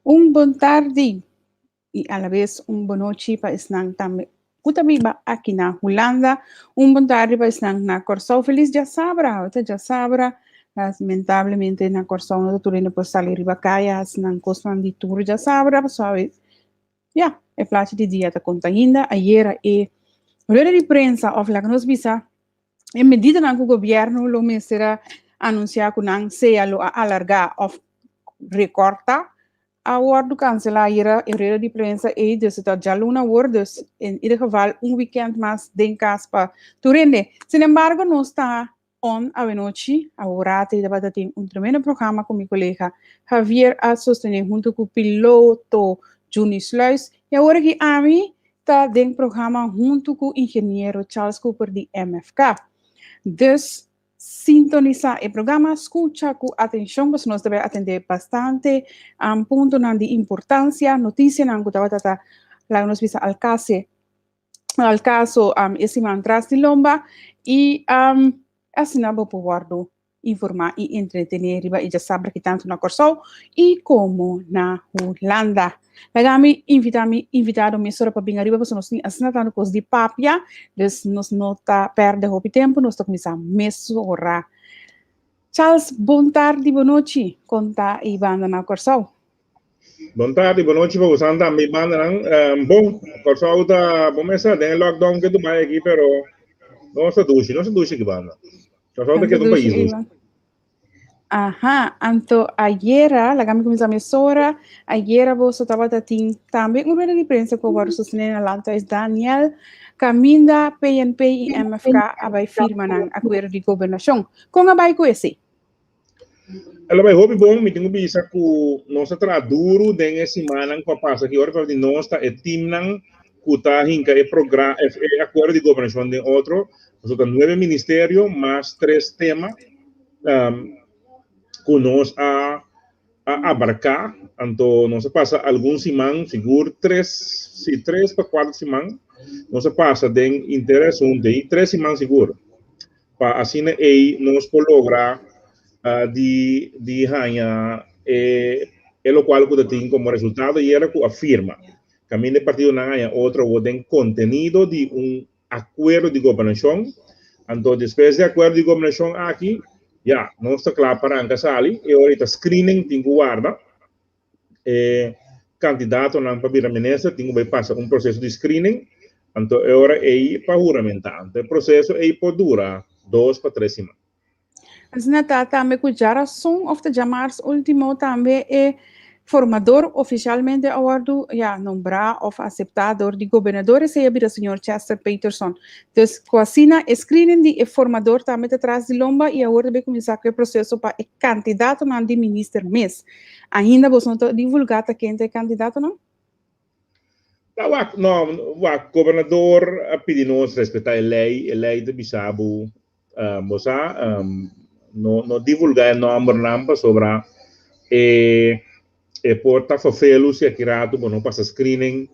Un bon tardi y alabes un bon nochi pa esnan tambe cu ta biba aki na Hulanda. Un bon tardi pa esnan na Corsou. Feliz djasabra! Ota djasabra, lamentablemente na Corsou no ta tur hende por sali riba caya haci nan cosnan di tur djasabra pasobra ya, e plachi di dia ta conta ainda. Ayera e rueda di prensa of laga nos bisa e medidanan ku gobièrnu lo mester a anunsiá ku nan sea lo a alargá òf rekortá a wòrdu kanselá ayera e rueda di prensa ei, dus e ta djaluna awor, dus in ieder geval un wikènt mas den kas pa tur hende. Sin embargo nos ta on awenochi, awor rata ei tabata tin un tremendo programa ku mi kolega Javier a sostené huntu ku piloto Juni Sluis i awor aki ami ta den programa huntu ku ingeniero Charles Cooper di MFK. Dus sintonisá e programa, skucha ku atenshon pasobra nos ta bai atendé bastante puntonan di importansia, notisianan ku tabata ta laga nos bisa al kase al kaso e siman tras di lomba i asina bo por wòrdu informá i entretené riba e djasabra ki tantu na Kòrsou i komo na Hulanda. Laga mi invitá mi invitado mesora pa bin ariba pasobra nos tin asina tantu kos di papia, dus nos no ta pèrdè hopi tempu, nos ta kuminsá mesora. Charles, bon tardi, bon nochi, kon ta e banda na Kòrsou? Bon tardi, bon nochi pa bosan tambe bandanan. Bon, Kòrsou ta bon mester den e lockdown ke tumai aki, pero nos ta dushi, nos ta dushi aki banda. Kòrsou ta keda un pais dushi. Aha, anto ayera, laga mi kuminsá mesora, ayera boso tabata tin tambe un rueda di prensa ku a wòrdu sostené na Landhuis Daniel, kaminda PNP i MFK a bai firma nan akuerdo di gobernashon. Kon a bai ku esei? El a bai hopi bon, mi tin ku bisa ku nos a traha duru den e simannan ku a pasa aki. Ora ku di nos ta e timnan ku ta hinka e progra e akuerdo di gobernashon den otro. Pasobra ta nuebe ministerio mas tres tema ku nos a a abarká. Anto nos a pasa algun siman, sigur tres, si tres pa kuater siman nos a pasa den inter e asuntu ei, tres siman sigur. Pa asina ei nos por logra di di haña e e lokual ku ta tin komo resultado i era ku a firma. Kaminda e partidonan haña otro awor den kontenido di un akuerdo di gobernashon. Anto despues di e akuerdo di gobernashon aki ya nos ta kla pa ranka sali. E ora ei ta screening tin ku warda. E kandidatonan pa bira minister tin ku bai pasa un proseso di screening, anto e ora ei pa huramentá. Anto e proseso ei por dura dos pa tres siman. Asina ta tambe ku djarason òf ta djamars último tambe e formador ofishalmente a wòrdu ya nombrá òf aseptá dor di gobernador, esei a bira señor Chester Peterson. Dus ku asina e screening di e formador tambe ta tras di lomba i awor ta bai kuminsá ku e proseso pa e kandidatonan di minister mes. Ainda boso no ta divulgá ta ken ta e kandidatonan? Ta wak, no, wak, gobernador a pidi nos respetá e lei, e lei ta bisa bo, bo sa, no, no divulgá e nòmbernan pasobra e, e por ta ferfelu si aki ratu bo no pasa screening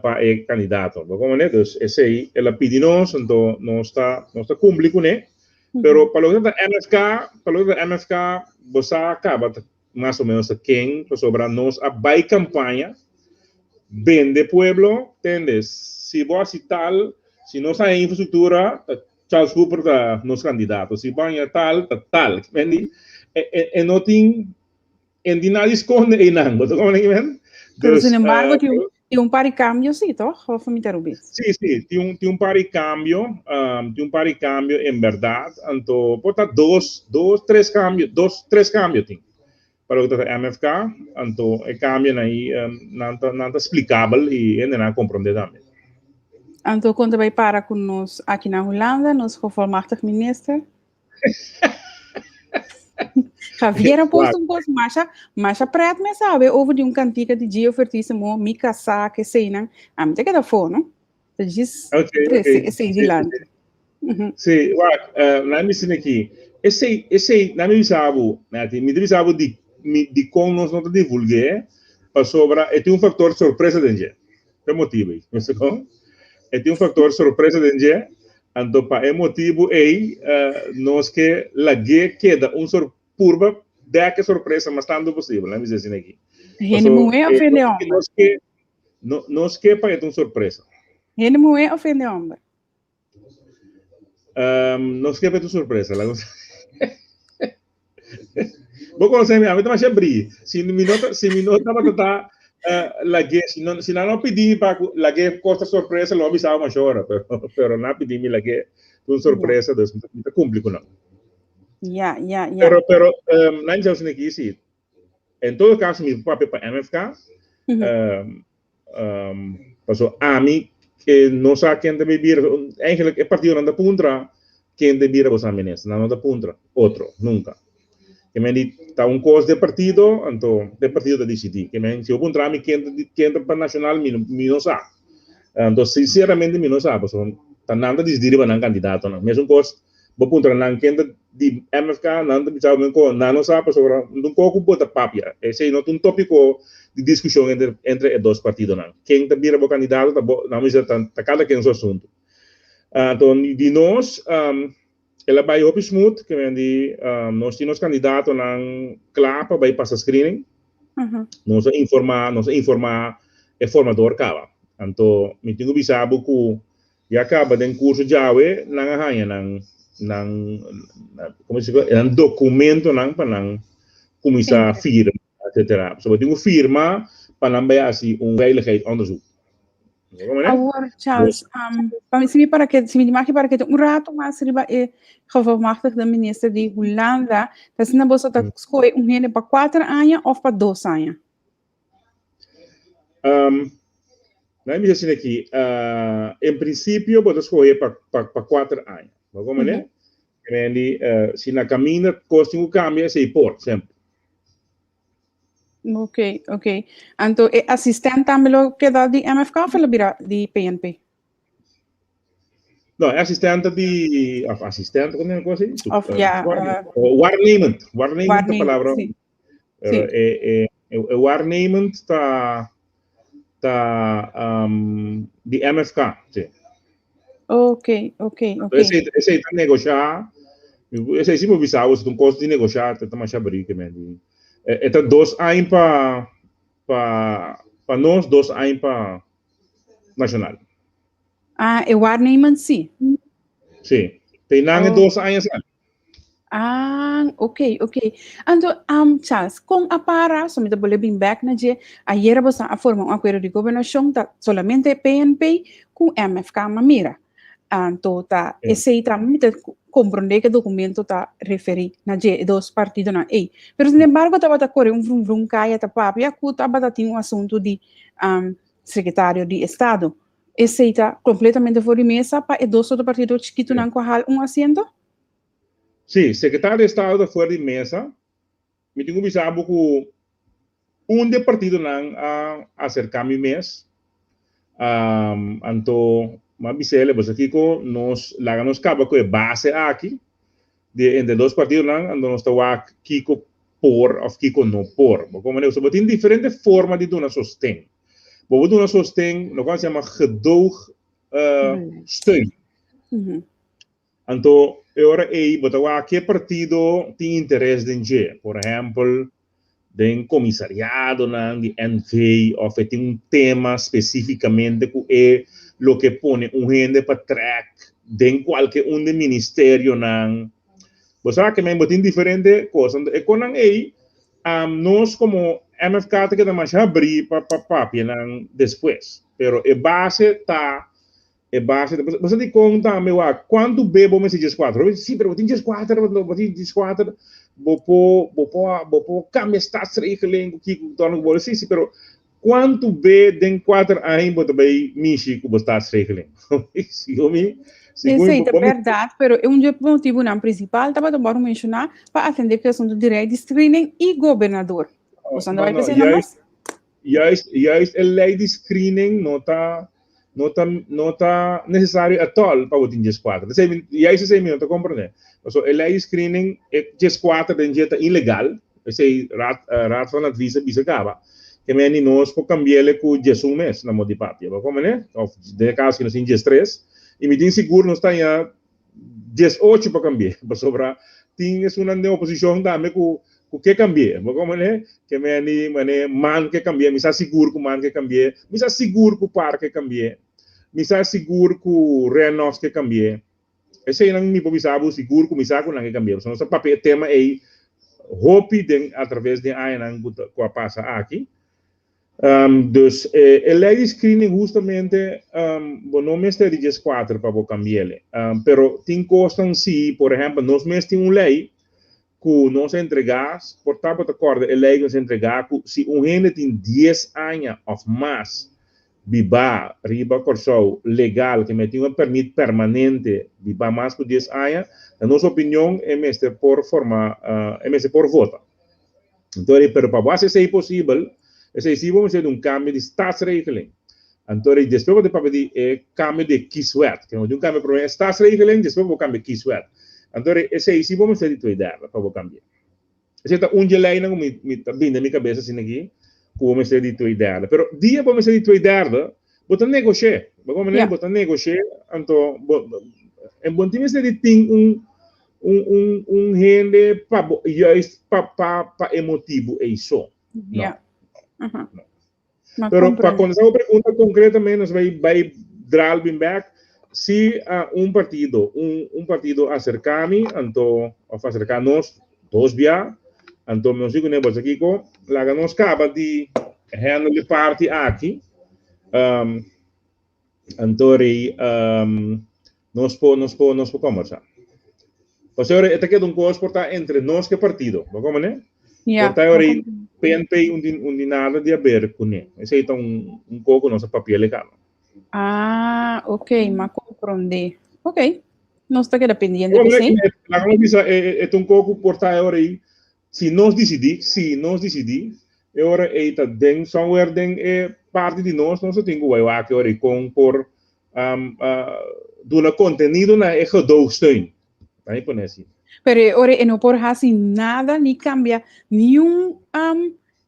pa e kandidato. Bo komprendé? Dus esei el a pidi nos, anto nos ta, nos ta kumpli kuné. Pero pa loke ta MFK, pa loke ta MFK, bo sa kaba mas o menos ta ken, pasobra nos a bai kampaña, bende pueblo, tende, si bo hasi tal, si nos haña infrastruktura, ta Charles Cooper ta nos kandidato, si bo haña tal, ta tal. Mendi, e, e no tin En di nadie sconde einan, bo ta como nen men? Pero sin embargo, tin un, tin un par di cambio sí, toch? Of mi ta rubis? Sí, sí, tin un, tin un par di cambio, um, tin un par di cambio en berdad, anto por ta dos, dos, tres cambio, dos, tres cambio tin. Pa loke ta MFK, anto e cambionan ahí, um, nan ta, nan ta explicabel y hendenan a comprende tambe. Anto kon ta bai para ku nos aki na Hulanda, nos gevolmachtigd minister? Javier a post un post masha, masha pret me sabe over di un cantica di Gio Fertísimo, mi casá, que sei nan. A mi te queda fo, no? Te gis trece esei dilanti. Sí, wak, laat mi sien aki. Esei, esei, laat mi bisa bo, Nati, mi ta bisa bo di, mi, di kon nos no ta divulgu'é, pasobra e tin un factor sorpresa den dje. P'e motibu ei, no kon? E tin un factor sorpresa den dje, Anto pa e motibu ei nos ke lag'é keda un sor purba dèk e sorpresa mas tantu posibel, laat mi bisa asina aki. Hende muhé of hende hòmber? Nos ke, no, nos ke pa e ta un sorpresa. Hende muhé of hende hòmber? Nos ke pa e ta un sorpresa. Laga nos Bo konosé mi, ami ta masha bri. Si mi no ta, si mi no tabata ta lag'é, si no, si nan no pidi mi pa ku lag'é kos ta sorpresa, lo a bisa bo masha ora, pero, pero nan a pidi mi lag'é ta un sorpresa, dus mi ta kumpli ku nan. Ya, ya, ya. Pero, pero, nan djau esaki si, en todo caso mi por papia pa MFK, paso ami no sa ken ta bay bira, eigenlijk e partidonan ta puntra ken ta bira boso minister, nan no ta puntra otro, nunca. Ke men di ta un kos di e partido, anto e partido ta disidí. Ke men si bo puntra mi ken ta ken ta pa nashonal mi mi no sa. Anto sinseramente mi no sa pasobra ta nan ta disidí riba nan kandidatonan. Mesun kos Bo puntra nan ken ta di MFK, nan ta bisa bo men ko nan no sa pasobra un ko ku bo ta papia. Esei no ta un topiko di diskushon entre entre e dos partidonan. Ken ta bira bo kandidato ta bo, nan bisa ta ta kada ken su asuntu. Anto di nos el a bai hopi smooth, ke men di nos tin nos kandidatonan kla pa bai pasa screening. Nos a informa, nos a informa e formador kaba. Anto mi tin ku bisa bo ku Ya caba den curso djawe nan a haña nan nan como se dice nan documentonan pa nan cuminsa firma etcetera. So bo tin cu firma pa nan bay haci un veiligheidsonderzoek. Awor Charles, pa mi si mi para ke si mi maki para keda un rato mas riba e gevolmachtigde minister di Hulanda, ta asina boso ta scoge un hende pa cuater aña of pa dos aña? Um, nou mi asina aki, en principio bo ta scoge pa, pa, pa cuater aña. Bo como ne? Randy, si na caminda cos tin cu cambia, esey por, semper. Ok, ok. Anto e asistent tambe lo keda di MFK of lo bira di PNP? No, e asistent ta di, of asistent, como ne cosa así? Of ja, Waarnemend, waarnemend ta waarnemend, palabra. sí. Pero Sí. e waarnemend ta ta di MFK, sí. Ok, ok, ok. Esei, esei ta negoshá, esei si bo bisa bo, si ta un kos di negoshá, ta masha brik men di. E ta dos aña pa pa pa nos, dos aña pa Nacional. Ah, e waarnemend sí. Sí. Teinan e dos aña sa. Ah, ok, ok. Anto, Charles, kon a para, so mi ta bolbe bin bek na dje, ayera boso a forma un akuerdo di gobernashon, ta solamente PNP ku MFK ma mira. Anto ta esei ta, mi ta komprondé ku e dokumento ta referí na dje, e dos partidonan ei. Pero sin embargo tabata kore un vrum vrum kaya ta papia ku tabata tin un asuntu di sekretario di estado. Esei ta kompletamente for di mesa pa e dos otro partido chikitunan ku a hal un asiento? Sí, sekretario di estado ta fuera di mesa. Mi tin ku bisa bo ku un di e partidonan a aserká mi mes. Anto mi a bis'el, boso kiko, nos laga nos kaba ku e base aki di entre dos partidonan, anto nos ta wak kiko por òf kiko no por. Bo komprendé? Pasobra bo tin diferente forma di duna sosten. Bo por duna sosten loke nan sa yama gedoog steun. Anto e ora ei bo ta wak ke partido tin interes den dje. Por ehèmpel, den komisariadonan di NV òf e tin un tema spesífikamente ku e loke pone un hende pa trèk den kualke un di ministerionan. Bo sa ke men bo tin diferente kos. Anto e konan ei nos komo MFK ta keda masha habrí pa papia nan despues. Pero e base ta E base ta, bo sa dikon tambe wak, kuantu be bo mester 14? Bo si, pero bo tin 14, bo tin 14, bo por, bo por, bo por kambia staatsregeling ku kiko ku torna ku bo, si, si, pero kuantu be den kuater aña bo ta bai mishi ku bo staatsregeling? Sigur mi, sigur Esei ta bèrdat, pero e un dje motibunan prinsipal tabata wòrdu menshoná pa atendé ku e asuntu di rei di screening i gobernador. Boso anda No, bai no, pensá na juist, mas? juist, juist e lei di screening no ta No ta no ta necesario at all pa bo tin 14. Esei mi juist esei mi no ta comprende. Paso e ley di screening e 14 den dje ta ilegal. Esei raad raad van advies a bisa caba. Ke meni nos por cambiele cu 11 mes na mod di papia. Bo comprende? Of den e caso nos tin 13. Y mi tin sigur nos ta haña 18 pa cambi'e. Pasobra tin esunnan den oposicion tambe cu. ku ke kambi'é. Bo komprendé? Ke meni mane man ke kambi'é, mi sa sigur ku man ke kambi'é, mi sa sigur ku par ke kambi'é, mi sa sigur ku Rennox ke kambi'é. Eseinan mi por bisa bo sigur ku mi sa ku nan ke kambi'é. Pasobra nos a papia e tema ei hopi den atraves den añanan ku ta ku a pasa aki. Dus e lei di screening hustamente bo no mester di 14 pa bo cambi'ele. Pero tin cosnan si, por ehempel nos mes tin un lei cu nos a entrega, por ta bo ta corda e lei cu nos a entrega cu si un hende tin 10 aña of mas biba riba Corsou legal, ke mester tin un permit permanente biba mas cu 10 aña, na nos opinion e mester por forma, e mester por vota. Anto ri, pero pa bo hasi esei posibel, esei si bo mester di un kambio di staatsregeling. Anto ri, despues bo ta papia di e kambio di e kieswet. Ke bo tin un kambio prome e staatsregeling, despues bo kambia e kieswet. Anto ri, esei si bo mester di twee derde pa bo kambia. Esei ta un dje leinan ku mi mi ta bini den mi kabes asina aki, ku bo mester di twee derde. Pero dia bo mester di twee derde, bo ta negosh'é. Bo komprende? Bo ta negosh'é, anto bo en bo tin mester di tin un Un un un hende pa bo juist pa pa pa e motibu ei so. No. Ja. Aha. No. Ma Pero pa comprende. contesta bo pregunta concretamente, nos bai bai draal bin back. Si uh, un partido, un, un partido acerca mi, anto, of acerca nos, dos bia, anto nos digo ne bosa kiko, laga nos caba di handle e parti aki. Um, Anto rei nos por nos por nos por kombersá. Pasobra e ta keda un kos por ta entre nos ke partido. Bo komprende? Ja. Por ta ora ei PNP un di un di nada di haber kuné. Esei ta un un kos ku nos a papia legal. Ah, ok, m'a komprondé. Ok, nos ta keda pendiente p'esei. Laga nos bisa e e ta un kos ku por ta ora ei Si nos disidí, si nos disidí, e ora ei ta den somewhere den e parti di nos, nos ta tin ku bai wak e ora ei kon por duna kontenido na e gedoogsteun. Ta mi pone asina. Pero e ora ei no por hasi nada ni kambia niun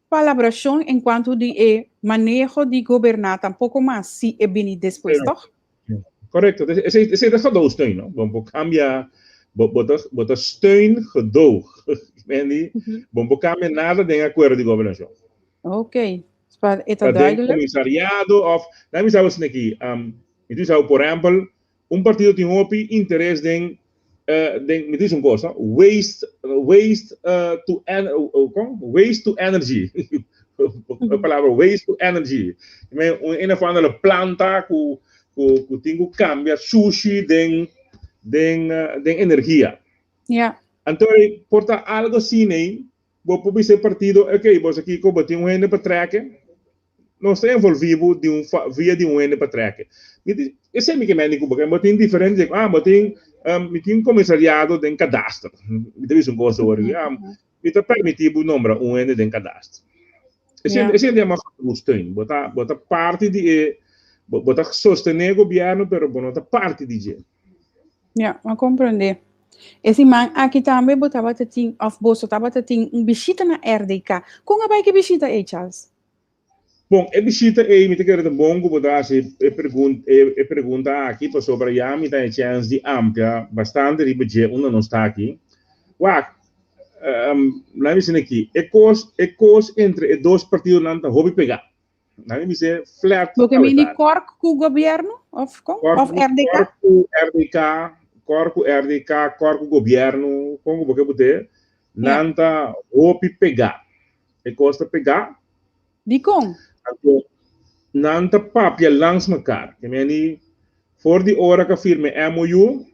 palabrashon en kuanto di e maneho di goberná tampoko mas si e bini despues, tòg? Correcto. Esei, esei ta gedoogsteun, no? Bo por cambia, bo, bo ta, bo ta steun gedoog. Mendi, bo por cambia nada den acuerdo di gobernacion. Ok. Pa, e ta Pa den duidelijk. comisariado of, laat mi sabi aquí, mi ta bisa, por ehempel, un partido tin hopi interes den, den, mi ta bisa un cosa, waste, waste to en, kon? Waste to energy. E palabra waste to energy. Me un een of andere planta ku ku ku tin ku cambia sushi den den den energia. Ja. Anto por ta algo asina ei, bo por bisa e partido, ok, bo sa kiko, bo tin un hende pa trekke, nos ta envolvi bo di un via di un hende pa trekke. Mi di, esei mi ke mende ku bo, bo tin diferente, ah, bo tin, mi tin un comisariado den kadaster. Mi ta bisa un kos awor, ah, Mi ta permití bo nombra un hende den kadastro. Esei Ja. esei yama gedoogsteun. Bo ta bo ta parti di e bo bo ta sostené gobièrnu pero bo no ta parti di dje. Ja, m'a komprendé. E siman aki tambe bo tabata tin òf boso tabata tin un bishita na RDK. Kon a bai ku e bishita ei, Charles? Bon, e bishita ei mi ta kere ta bon ku bo ta hasi e pregun e e pregunta aki pasobra ya mi ta e chèns di amplia bastante riba dje unda nos ta aki. Wak, laat mi bis'e aki, e kos e kos entre e dos partidonan ta hopi pegá. Laat mi bis'e flat Bo ke mini awetar. Kòrk ku gobièrnu òf kon? Kòrk Òf RDK? Kòrk ku RDK, kòrk ku RDK, kòrk ku gobièrnu, kon ku bo ke put'e, nan ta hopi pegá. E kos ta pegá. Dikon? Anto nan ta papia langs mekar. Ke meni for di ora ku a firma e MOU,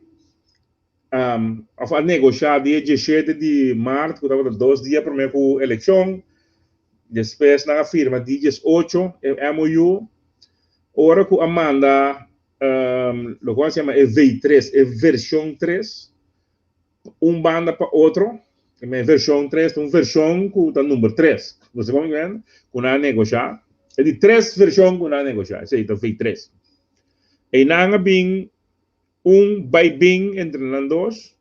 òf a negoshá dia 17 di mart, ku tabata dos dia promé ku elekshon, despues nan a firma dia 18 e MOU, ora ku a manda loke a yama e V3, e vershon 3, un banda pa otro, e men vershon 3 ta un vershon ku ta number 3. Bo sa kon men? Ku nan a negoshá. E di tres vershon ku nan a negoshá, esei ta V3. Einan a bin un bai bin entre nan dos,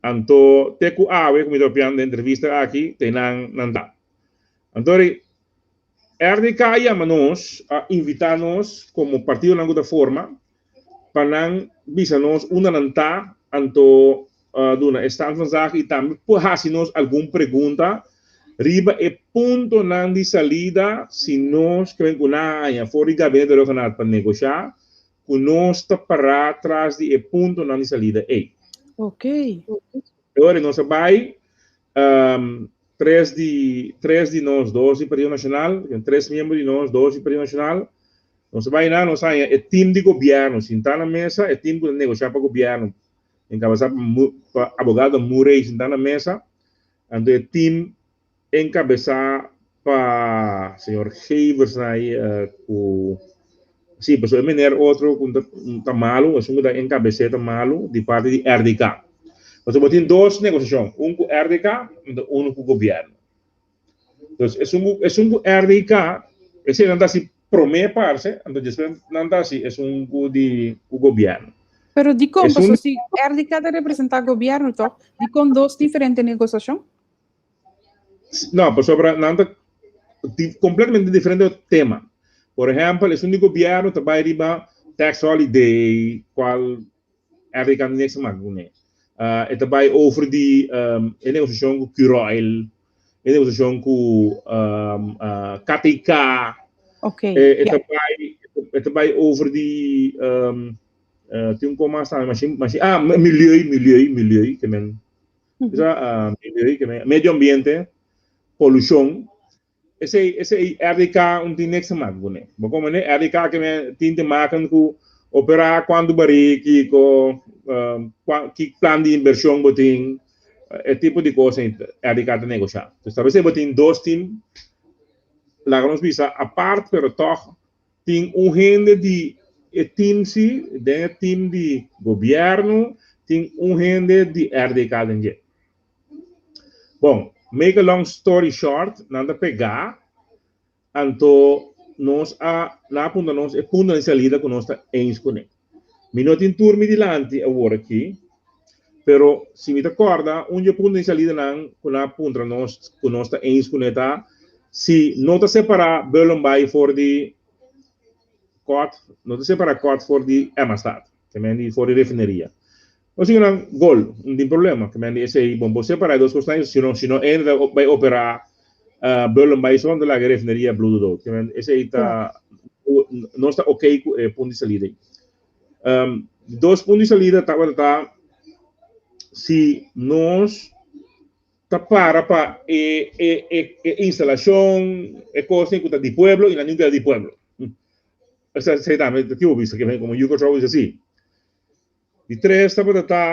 anto te ku awe ku mi ta papiando den entrevista aki, te nan nan ta. Anto ri RDK a yama nos, a invitá nos komo partidonan ku ta forma, pa nan bisa nos unda nan ta, anto duna e stand van zaken i tambe por hasi nos algun pregunta riba e puntonan di salida si nos kren ku nan a haña for di Gabinete Rhuggenaath pa negoshá ku nos ta pará tras di e puntonan di salida ei. Ok. E ora nos a bai tres di tres di nos dos di Partido Nashonal, tres miembro di nos dos di Partido Nashonal, nos a bai nan nos a haña e tim di gobièrnu sintá na mesa, e tim ku ta negoshá pa gobièrnu enkabesá pa abogado Murray sintá na mesa. Anto e team enkabesá pa señor Gevers na ku sí, pasobra e meneer otro ku ta malu, esun ku ta enkabes'é ta malu di parti di RDK. Pasobra bo tin dos negosiashon, un ku RDK anto unu ku gobièrnu. Dus esun ku esun ku RDK esei nan ta hasi promé parse, anto despues nan ta hasi esun ku di ku gobièrnu. Pero dikon? Pasobra si RDK ta representá gobièrnu tòg, dikon dos diferente negosiashon? No, pasobra nan ta kompletamente diferente tema. Por ehèmpel, esun di gobièrnu ta bai riba tax holiday, kual RDK no niks te maken kuné. E ta bai over di e negosiashon ku Curoil, e negosiashon ku KTK. E ta bai e ta bai over di tin un kos mas tambe mashin mashin ah milieu milieu milieu ke men sa milieu ke men medio ambiente polushon. Esei esei RDK un tin niks te maken kuné. Bo komprende? RDK ke men tin te maken ku operá kuantu barí kiko ki plan di invershon bo tin e tipo di kos ei RDK ta negoshá. Dus ta bes bo tin dos tim laga nos bisa apart pero tòg tin un hende di e tim si den e tim di gobièrnu tin un hende di RDK den dje. Bon, make a long story short, nan ta pegá, anto nos a, nan a puntra nos e punto di salida ku nos ta eens kuné. Mi no tin tur mi dilanti awor aki, pero si mi ta kòrda, un di e punto di salidanan ku nan a puntra nos ku nos ta eens kuné ta, si no ta separá Bullenbaai for di Kòt, no ta separá Kòt for di Emmastad, te men di for di refineria. Bo sigue nan gol, no tin problema. Ke men di esei, bon, bo separa e dos kosnan, si no, si no ene ta bai opera Bullenbaai so, anto laga e refineria bludo dood. Ke men esei ta, nos ta ok ku e punto di salida ei. Di dos punto di salida tabata ta si nos ta para pa e e e e instalashon, e kosnan ku ta di pueblo i nan tin ku keda di pueblo. Esei tambe ta tin bo bisa, ke men komo yu Kòrsou bisa si. Di tres tabata ta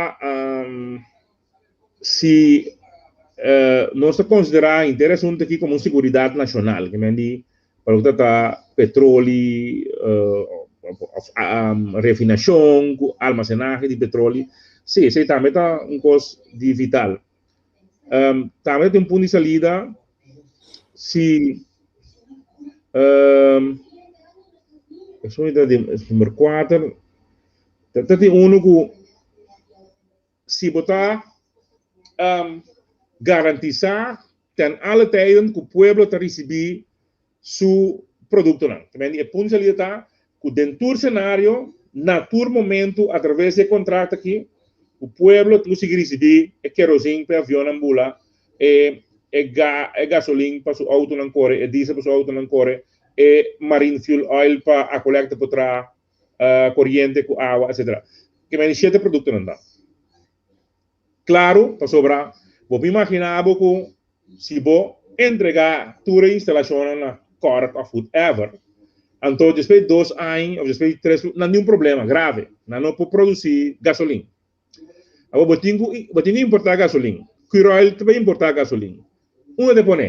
si nos ta konsiderá henter e asuntu aki komo un seguridat nashonal, ke men di pa loke ta ta petroli òf refinashon ku almasenahe di petroli, si esei tambe ta un kos di vital. Tambe ta tin un punto di salida si esun ta di number kuater. Ta tin unu ku si bo ta garantisá ten alle tijden ku pueblo ta risibí su produktonan. Ta mende e punto di salida ta ku den tur senario, na tur momentu a traves di e kontrakt aki, ku pueblo tin ku sigui risibí e kerosin pa e avionnan bula, e e gasolin pa su outonan kore, e diesel pa su outonan kore, e marine fuel oil pa Aqualectra por traha koriente ku awa etcetera. Ke meni shete produktonan ta. Klaru, pasobra bo por imaginá bo ku si bo entregá tur e instalashonnan na Cork òf whatever, anto despues di dos aña òf despues di tres nan tin un problema grave, nan no por produsí gasolin. Awor bo tin ku bo tin ku importá gasolin. Curoil ta bai importá gasolin. Unda ta e pone?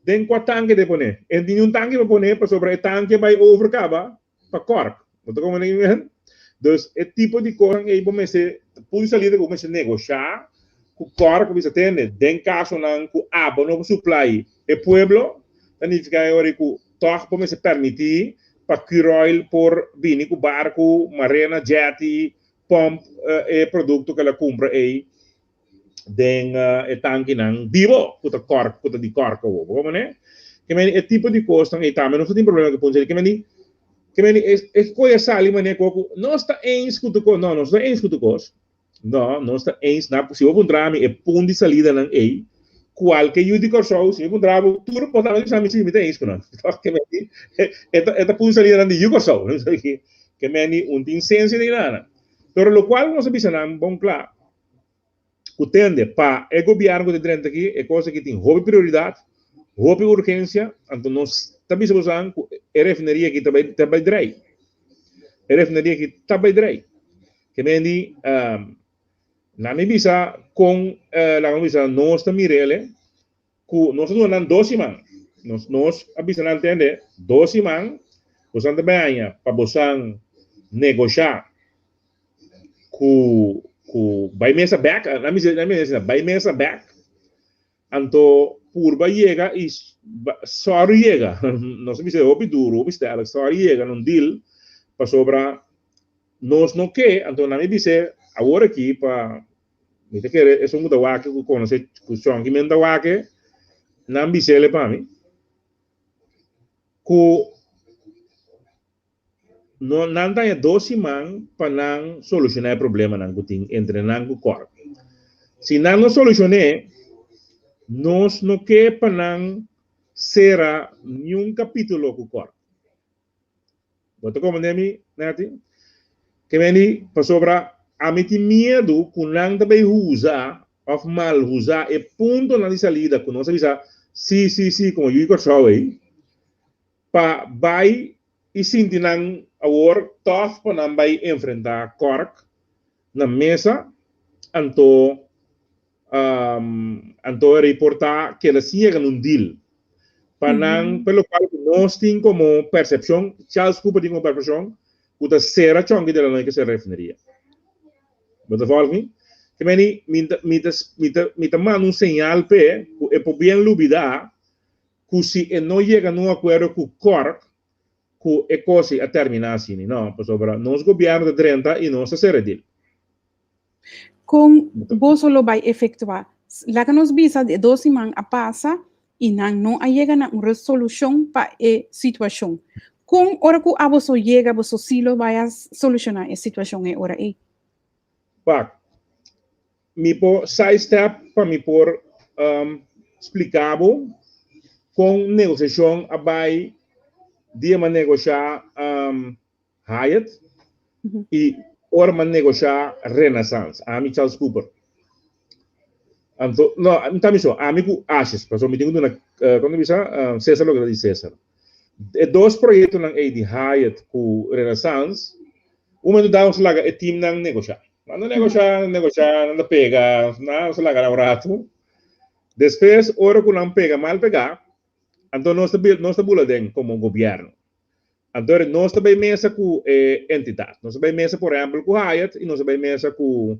Den kua tanke ta e pone? E no tin niun tanke pa pone pasobra e tanke bai over kaba pa Cork. Bo ta komprende mi men? Dus e tipo di kosnan ei bo mester punto di salida ku bo mester negoshá ku Cork bo bisa tende den kasonan ku abo no por supply e pueblo ta nifiká e ora ei ku tòg bo mester permití pa Curoil por bini ku barku, marena, jetty, pump e produkto ku el a kumpra ei den e tankinan bibo ku ta kòrk ku ta di kòrk awor. Bo komprende? Ke meni e tipo di kosnan ei tambe nos ta tin problema ku punto di ke meni ke meni e koe a sali manera ku nos ta eens ku tur kos. No, nos no ta eens ku tur kos. No, nos ta eens na, si bo puntra mi e punt di salidanan ei, kualke yu di Kòrsou, si mi puntra bo, tur bo ta bisa mi si, mi ta eens ku nan. Tòg ke meni, e ta e ta punt di salidanan di yu Kòrsou. Ke meni un tin sensia den nan. Pero lokual ku nos a bisa nan bon kla, ku tende pa e gobièrnu ku ta drenta aki, e kos aki tin hopi prioridat, hopi urgensia, anto nos ta bisa bosan ku e refineria aki ta bai ta bai drei. E refineria aki ta bai drei. Ke men di, na mi bisa kon, laga mi bisa nos ta mir'el, ku nos a duna nan dos siman. Nos, nos a bisa nan tende, dos siman bosan ta bai haña pa bosan negoshá ku, ku bai mesa bèk, nan bisa, nan bisa asina, bai mesa bèk, anto purba yega i sòru yega, nos a bisa hopi duru, hopi stèrik, sòru yega na un deal, pasobra nos no ke, anto nan mi bis'é awor aki pa mi ta kere esun ku ta wak ku konosé ku Chonky men ta wak, nan bis'é pa mi ku no nan ta haña dos siman pa nan solushoná e problemanan ku tin entre nan ku Corp. Si nan no solushoné, nos no ke pa nan sera niun kapítulo ku Corp. Bo ta komprendé mi, Netty? Ke meni pasobra ami tin miedu ku nan ta bay usa òf mal usa e puntonan di salida ku nos a bisa sí, sí, sí komo yu di Kòrsou ei, pa bai i sinti nan awor tòf pa nan bai enfrentá Kòrk na mesa, anto anto e reportá keda sin yega na un deal pa nan, pa lokual ku nos tin komo persepshon, Charles Cooper tin komo persepshon ku ta sera Chonky de la Noy ke sera refineria. Bo ta vòlg mi? Ke meni mi ta mi ta mi ta mi ta manda un señal p'e ku e por bien lubidá ku si e no yega na un akuerdo ku Cork ku e kos ei a terminá asina. No, pasobra nos gobièrnu ta drenta i nos ta sera e deal. Kon boso lo bai efektuá? Laga nos bisa di e dos siman a pasa i nan no a yega na un resolushon pa e situashon. Kon ora ku aboso yega boso si lo bai a solushoná e situashon e ora ei? Wak, mi por sidestep pa mi por splika bo kon negosiashon a bai dia mi a negoshá Hyatt i ora mi a negoshá Renaissance, ami Charles Cooper. Anto, no, no ta mi so, ami ku Ashes, pasobra mi tin ku duna, kon ta bisa, Cesar loke ta di Cesar. E dos proyektonan ei di Hyatt ku Renaissance, un momento dado nos a laga e teamnan negoshá. Nan ta negoshá, nan negoshá, nan ta pega, nos a laga nan un ratu. Despues, ora ku nan pega mal pegá, anto nos ta nos ta bula den komo gobièrnu. Anto nos ta bay mesa cu e entidad. Nos ta bay mesa por ehempel cu Hyatt y nos ta bay mesa cu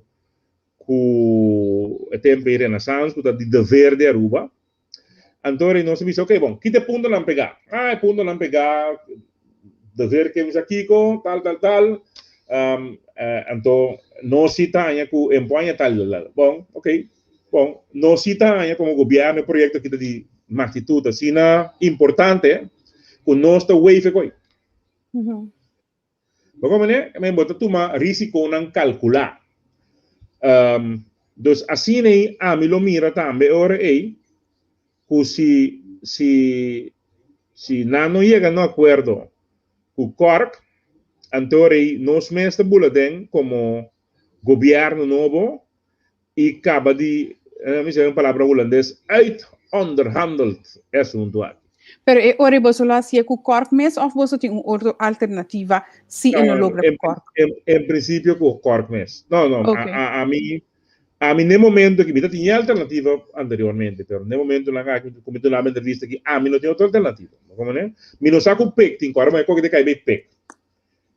cu e tempo e Renaissance cu ta di dever di Aruba. Anto nos ta bisa ok bon, kita e puntonan pega? Ah e puntonan pega dever ke bisa kiko tal tal tal. Anto nos si ta haña cu e por haña tal tal tal. Bon ok bon nos si ta haña como gobierno e proyecto aki ta di magnitud asina importante ku nos ta wave koy. Bo komprende? Men bo ta tuma risikonan kalkulá. Dus asina ei ami lo mira tambe e ora ei ku si si si nan no yega na un akuerdo ku Cork, anto ora ei nos mes ta bula den komo gobièrnu nobo i kaba di, mi sa un palabra hulandes, uitonderhandeld e asuntu aki. Pero e ora boso lo hasié ku Cork mes òf boso tin un otro alternativa si e no logra ku Cork? En prinsipio ku Cork mes. No, no, ami, ami n'e momento aki, mi ta tin e alternativa anteriormente, pero n'e momentonan aki ku mi duna mi entrevista aki, ami no tin otro alternativa. Bo komprende? Mi no sa ku Pek tin kòrda, ma e koke ta kai bay Pek.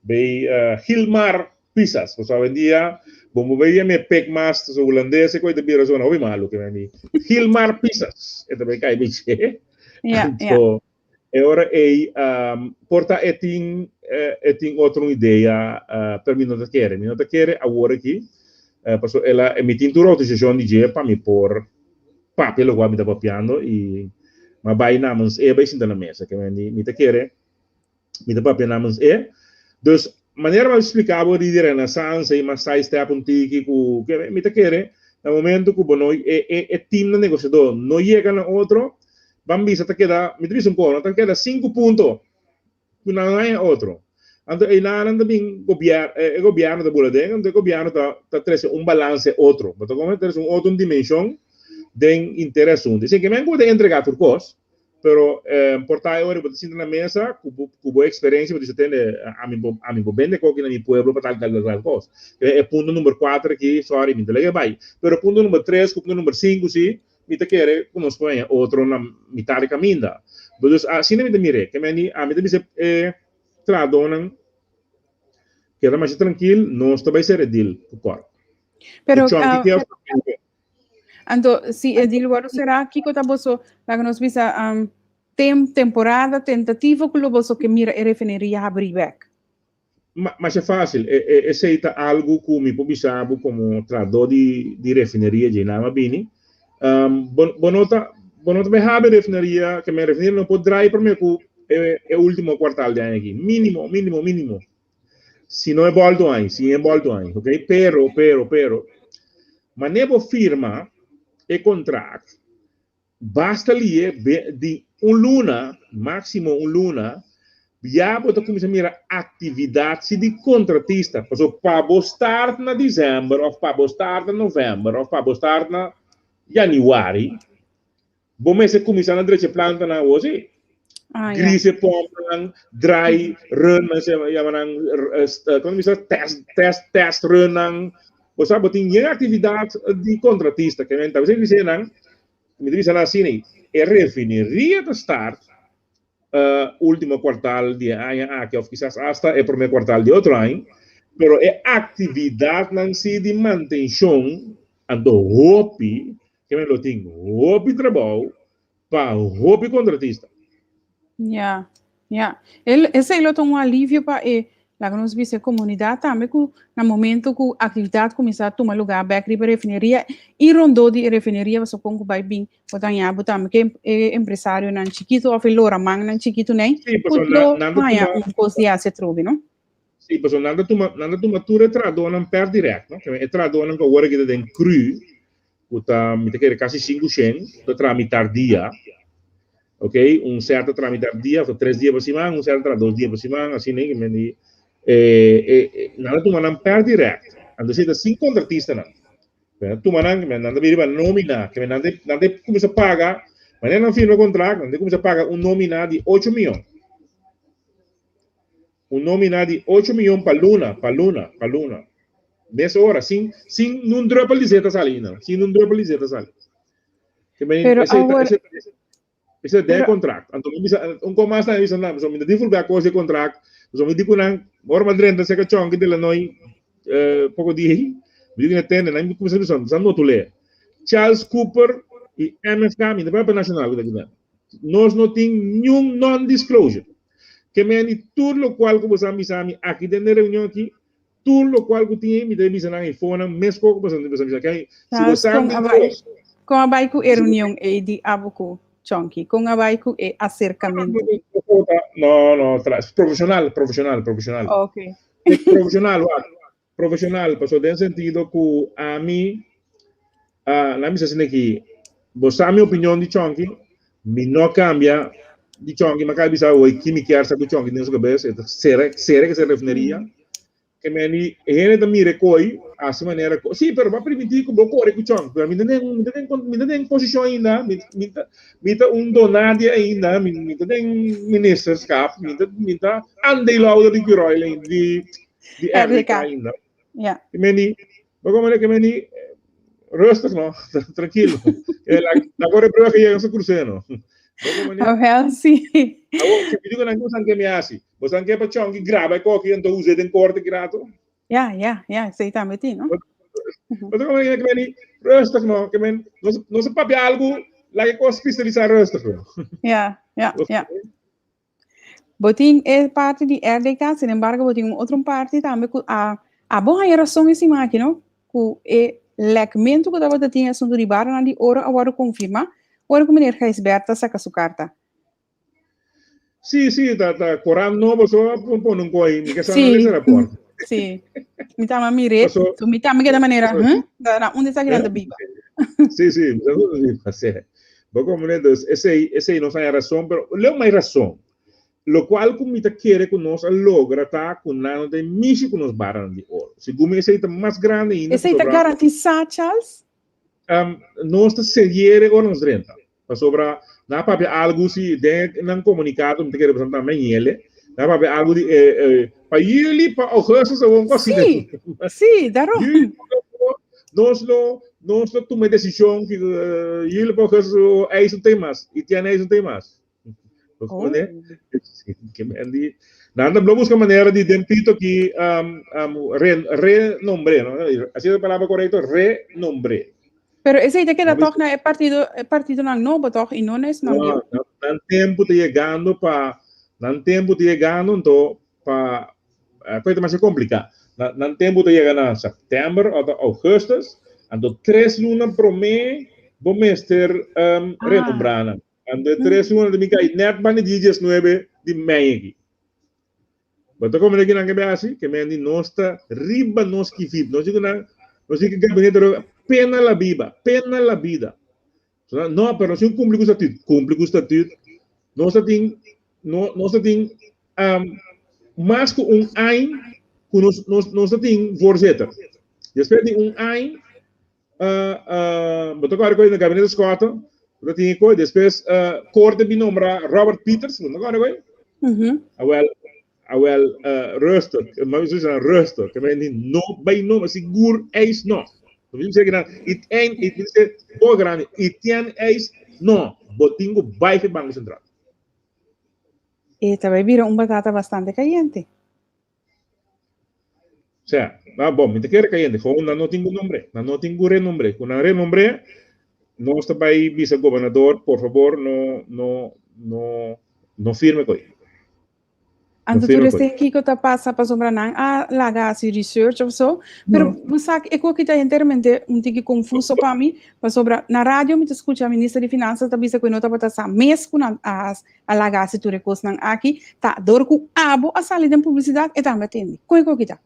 Bay Gilmar Pisas, pasobra awendia bo no bay yam'é Pek mas, pasobra hulandes e koe ta bira zona hopi malu ke mi. Gilmar Pisas e ta bay kai bay dje. Anto e ora ei por ta e tin e tin otro un idea pero mi no ta kere, mi no ta kere awor aki pasobra el a mi tin tur outorisashon di dje pa mi por papia lokual mi ta papiando i mi a bay namens e bay sinta na mesa ke mi ta kere. Mi ta papia namens e. Dus, Manera mi a splika bo di Renaissance i mas side step un tiki ku mi ta kere na momento ku bo no e e e team na negosiadó no yega na otro ban bisa ta keda mi ta bisa un kos no ta keda sinku punto ku nan no haña otro anto einan ta bin gobier e gobièrnu ta bula aden anto e gobièrnu ta ta trese un balanse otro bo ta komprende ta trese un otro dimenshon den inter e asuntu esei ke men ku bo ta entregá tur kos. Pero por ta e ora bo ta sinta na mesa ku bo ku bo eksperensia bo ta bisa tende ami bo ami bo bende koki na mi pueblo pa tal tal tal tal kos. E punto number kuater aki sorry mi ta laga e bai. Pero punto number tres ku punto number sinku si mi ta kere ku nos por haña otro na mitad di kaminda. Dus asina mi ta mir'é. Ke meni ami ta bisa e trahadónan keda masha trankil nos ta bai sera e deal ku Corp. Pero Anto, si e deal wòrdu será, kiko ta boso, laga nos bisa, um, tem, temporada tentativo ku lo boso ke mira e refineria habrí bèk? Ma, masha fásil. E, e, esei ta algu ku mi por bisa bo komo trahadó di, di refineria dje nan a bini. Um, bo, bo no ta, bo no ta bai habri refineria, ke men refineria no por drai promé ku e, e último kuartal di aña aki. Mínimo, mínimo, mínimo. Si no e bòltu aña, si e bòltu aña, ok? Pero, pero, pero, Mane bo firma e contract, basta lie di un luna, maximo un luna, ya bo ta cuminsa mira actividad si di contratista. Paso pa bo start na december of pa bo start na november of pa bo start na januari, Bo mester kuminsá na drecha plantanan awor sí. Ah, ja. Grise pompnan, dry run, nan se yama nan, komo bisa, test, test, test run nan. Bo sa, bo tin yen aktividat di kontratista. Ke men ta bisa bisa nan, mi ta bisa nan asina, e refineria ta start último kuartal di e aña aki òf kisas asta e promé kuartal di otro aña, pero e aktividatnan sí di mantenshon anto hopi Ke men lo tin hopi trabou pa hopi kontratista. Ja, ja. El, esei lo ta un alivio pa e, laga nos bisa, e komunidat tambe ku na momento ku aktividat kuminsá tuma lugá bèk riba e refineria i rondó di e refineria pasobra kon ku bai bin bo ta haña bo tambe ke e empresarionan chikitu òf e loramannan chikitu nei Sí, ku pasobra lo nan ta haña tuma un kos di hasi atrobe, no? Sí, pasobra nan ta tuma nan ta tuma tur e trahadónan per dirèkt, no? E trahadónan ku awor aki ta den cru ku ta mi ta kere kasi 500 ta traha mitar dia, ok, un sèt ta traha mitar dia òf tres dia pa siman, un sèt ta traha 2 dia pa siman, asina ei men di nan a tuma nan per dirèkt, anto esei ta sin kontratistanan, nan a tuma nan, nan ta bini riba nómina, ke men nan ta nan ta kuminsá paga, manera nan firma kontrakt nan ta kuminsá paga un nómina di ocho mion. Un nomina di ocho miyon pa luna, pa luna, pa luna. Mes ora, sin, sin nun druppel di zeta sali ainda. Sin nun druppel di zeta sali. Ke men, Pero esei ta, awor, esei, esei ta den pero contract. Anto mi bisa, un ko mas nan bisa nan, so mi ta divulga kos di contract. So mi di ku nan, ora mi a drenta seka chonki de la noi, eh, poko di ei, mi di ku na tende, nan mi kumsa bisa, sa notul'é. Charles Cooper i MFK, mi ta papia nacional ku ta kinan. Nos no tin niun non-disclosure. Ke men di tur lokual ku boso a bisa mi aki den e reunion aki, tur lokual ku tin ei mi ta bisa nan ei fonan meskos ku boso a bisa. Ke si bo Charles, sa kon mi a bai, kos. kon a bai ku e reunion ei di abo ku Chonky? Kon a bai ku e aserkamentu? No, no, profesional, profesional, profesional. Ok. Profesional, wak. Profesional, pasobra den sentido ku ami, uh, laat mi sa aki, bo sa mi opinion di Chonky, mi no cambia di Chonky, ma kai bisa hoy ki mi kier sa ku Chonky den su cabeza, e ta sere, sere ke se refineria, ke meni hende ta mire koi, hasi manera ko, sí, pero ba permiti ku bo kore ku Chonky, pero mi ta den, mi ta den, mi ta den posicion ainda, mi, mi ta, mi ta un donadie ainda, mi, mi ta den ministerschap, mi ta, mi ta aandeelhouder di Curoil ainda, di, di RDK ainda. Ja. Ke meni, bo como ke meni rustig no, tranquilo. La la corre prueba que llega su crucero. Ah, wel, sí. Awo, ke digo nan kusan ke mi hasi. Bo san ke pa chonki graba e koki ento use den korte grato. Ja, ja, ja, sei tambe ti, no? Bo como ke meni rustig no, ke men no no se papia algo la ke kos kristalisar rustig no. Ja, ja, ja. Bo tin e parti di RDK, sin embargo bo tin un otro parti tambe ku a abo haña rason e siman aki no, ku e lèkmentu ku tabata tin e asuntu di baranan di oro a wòrdu konfirmá ora ku meneer Gijsbert a saka su karta. Sí, sí, ta, ta korant nobo so pone un koi, mi ke sa no lesa raport. Sí. Mi tama mire, so, so mi tama keda manera, huh? Da na unda sa grande biba. Sí, sí, mi sa biba, sí. Bo comprende, dus esei, esei nos haya razón, pero leo mai razón. Lo cual ku mi ta kere ku nos a logra ta ku nan no ta mishi ku nos barranan di oro. Segun mi esei ta mas grande ainda. Esei ta garantisa, Charles? Nos ta seriere ora nos drenta. Pasobra nan a papia algu si den nan komunikado, mi ta kere presentá Meniele, nan a papia algu di pa yüli, pa ougùstus o un kos asina. Sí, sí, daarom. Yüli, nos lo, nos lo tuma e desishon ki yüli pa ougùstus o eis no tin mas, i tiene eis no tin mas. Oh. Ke men di, nan ta buska manera di den pito ki re, renombré, no? Así es la palabra correcto, renombré. Pero esei ta keda toch na e partido, e partidonan nobo toch i no na esnan bieu. No, nan tempu ta yegando pa, nan tempu ta yegando anto pa, koe ta masha kompliká. Nan, nan tempu ta yega na sèptèmber òf ougùstus, anto tres luna promé bo mester um, renombrá nan. Anto e tres luna ta bin kai nèt banda di diesnuebe di mei aki. Bo ta komprende kinan ke hasi? Ke men di nos ta riba nos kifip. Nos di ku nan, nos di ku gabinete ro pena la biba, pena la bida. So nan, no, pero nos tin ku kumpli ku statut. Kumpli ku statut. Nos ta tin, no, nos ta tin um, mas ku un añ ku nos, nos, nos ta tin voorzitter. Despues di un añ, uh, uh, bo ta kòrda ku na gabinete Schotte, bo ta tin e despues uh, korte bi nombra Robert Peters, bo ta kòrda ku? Awel, awel, rustig, maar we zeggen rustig, ke men no bij no, sigur eis no. No mi zeggen dan, it ein, it mi zeggen, bo grande, it tien eis no, bo tin ku bai fe Banko Sentral. E ta bai bira un batata bastante caliente. Sea, ah, bon, mi ta kere kayente, gewoon nan no tin ku nombre, nan no tin ku renombre. Ku nan renombre, nos ta bai bisa gobernador, por fabor, no, no, no, no firme koe. No Anto tur firme koe. este kiko ta pasa pasobra nan a laga hasi research of so, pero No. bo sa e koki ta enteramente un tiki confuso pa mi, pasobra na radio mi ta scucha minister di finanzas ta bisa ku e no tabata sa mes ku nan a A laga hasi tur e kosnan aki ta dor ku abo a sali den publisidat e tambe a tende. Kon e koki ta?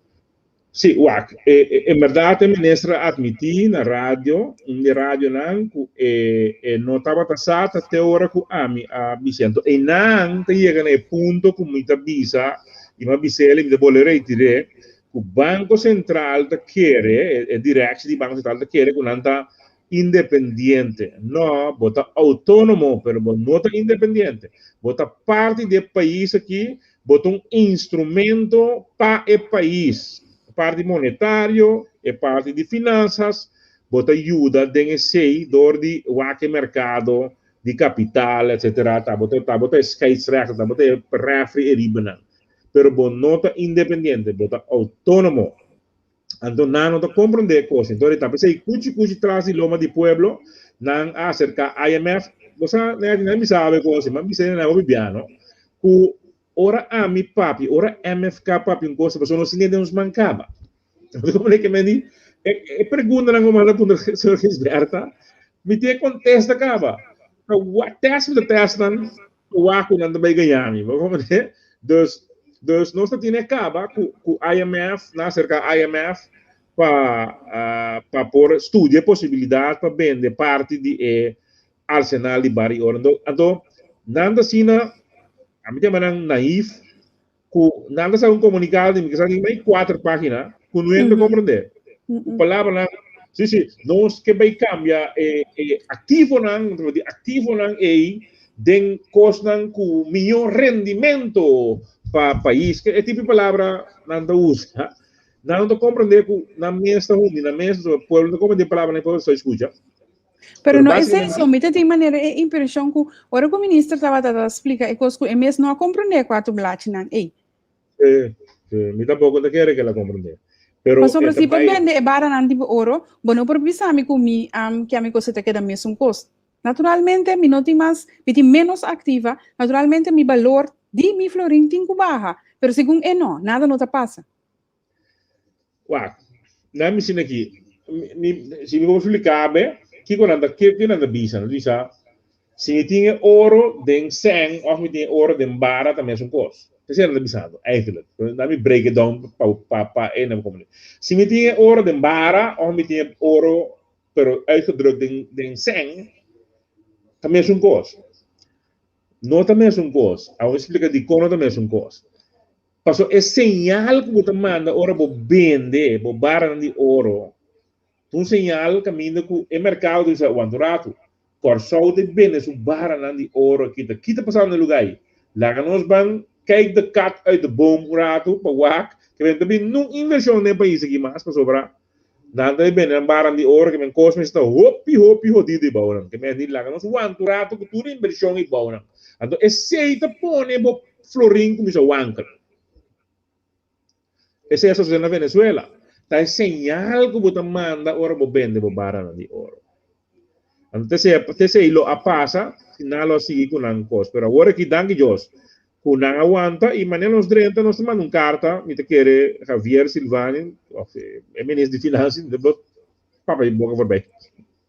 Sí, wak, e en bèrdat e minister a atmití na radio, un di e radionan, ku e e no tabata sa ta te ora ku ami a bis'é. Anto einan ta yega na e punto ku mi ta bisa, i mi a bis'el i mi ta bolbe reitir'é, ku Banko Sentral ta kere, e direkshi di Banko Sentral ta kere ku nan ta independiente. No, bo ta autónomo, pero bo no ta independiente. Bo ta parti di e pais aki, bo ta un instrumento pa e pais. E parti monetario, e parti di finansas, bo ta yuda den esei dor di wak e merkado di kapital, etcetera. Ta bo ta, ta bo ta e scheidsrechter, ta bo ta e referee e riba nan. Pero bo no ta independiente, bo ta autónomo. Anto nan no ta komprondé e kos. Enton e ta p'esei kuchi kuchi tras di loma di pueblo nan a aserká IMF. Bo sa, Netty, nan bisa awe kos, mi a bisa nan hopi bia no, ku ora ami papia, ora MFK papia un kos, pasobra nos tin den nos man kaba. Bo ta komprendé ke men di? E preguntanan ku manda puntra señor Gisberta, mi tin e kontesta kaba. Tèst mi ta tèst nan, Wak ku nan ta bai gaña mi, bo komprende? Dus, dus nos ta tine kaba ku ku IMF, nan aserka IMF pa pa por studia e posibilidat pa bende parti di e arsenal di bari oro. Anto, anto nan ta asina, ami ta yama nan naif, ku nan ta saka un komunikado di mi kisa di mai kuater página ku no hende ta komprendé. Ku palabranan, sí, sí, nos ke bai kambia e e aktivonan, di aktivonan ei den kosnan ku mihó rendimento pa pais. E tipo di palabra nan ta usa. Nan no ta komprendé ku nan mes ta hundi nan mes, pueblo no ta komprendé palabranan e pueblo ta skucha. Pero no es eso, mi ta tin manera e impreshon ku ora ku minister tabata ta splika e kos ku e mes no a komprendé kuatu blachinan ei. Sí, sí, mi tampoko ta kere ke el a komprendé. Pero Pasobra si bo bende e baranan di bo oro, bo no por bisa mi ku mi ke ami kos ta keda mesun kos. Naturalmente mi no tin mas, mi tin ménos aktiva, naturalmente mi balor di mi florin tin ku baha, pero segun e no, nada no ta pasa. Wak, nan mi sina aki, mi, si mi por explica be, kiko nan ta, kiko nan ta bisa? Nan ta bisa, Si mi tin e oro den sèn òf mi tin e oro den bara ta mesun kos. Esei nan ta bisando, eigenlijk. Laat mi break it down pa pa pa e nan komprendé. Si mi tin e oro den bara òf mi tin e oro pero uitgedrukt den den sèn, ta mesun kos. No ta mesun kos. Awor mi splika dikon no ta mesun kos. Pasobra e señal ku bo ta manda ora bo bende bo baranan di oro Ta un señal kaminda ku e merkado ta bisa, Wanta un ratu, Kòrsou ta bende su baranan di oro aki, ta kita pasando na e lugá ei? Laga nos ban kijk de kat uit de boom un ratu pa wak ke men ta bin nun invershon den e pais aki mas pasobra nan ta bende nan baran di oro ke men kos mester ta hopi hopi hodido e bounan ke men di laga nos wanta un ratu ku tur invershon e bounan. Anto esei ta pone bo florin kuminsa wankel. Esei a sosodé na Venezuela. Ta e señal ku bo ta manda ora bo bende bo baranan di oro. Anto te esei lo a pasa si nan lo a sigui ku nan kos. Pero awor aki, danki Dios, ku nan a wanta i manera nos drenta nos ta manda un karta, mi ta kere Javier Silvani òf e minister di finansia, mi ta Papa di boca voorbij.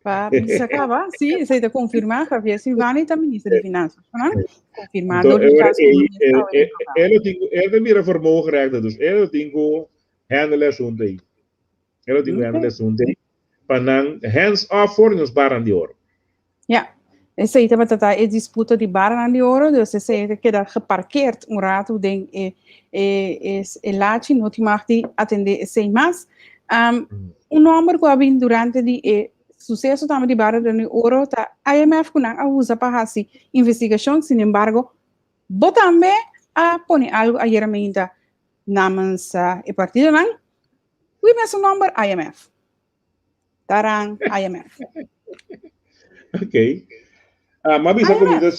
Pa bisa caba, sí, esei ta confirma, Javier Silvani ta minister di Finanzas, no? Confirma door di Charles Koeman. El ta mira vermogenrechter, dus el tin ku handle asunto ei. El tin ku handle asunto ei pa nan hands off for nos barran di oro. Ja, esei tabata ta e disputa di barranan di oro, dus esei ta keda geparkeerd un ratu den e e e e lachi, no tin mag di atende esei mas. Um, un nomber ku a bin durante di e suseso tambe di barranan di oro ta IMF ku nan a usa pa hasi investigashon, sin embargo, bo tambe a pone algo ayera meinta namens e partidonan, ku e mesun nomber IMF. Taran, IMF. Ok. Ah, ma bisa ku mi ta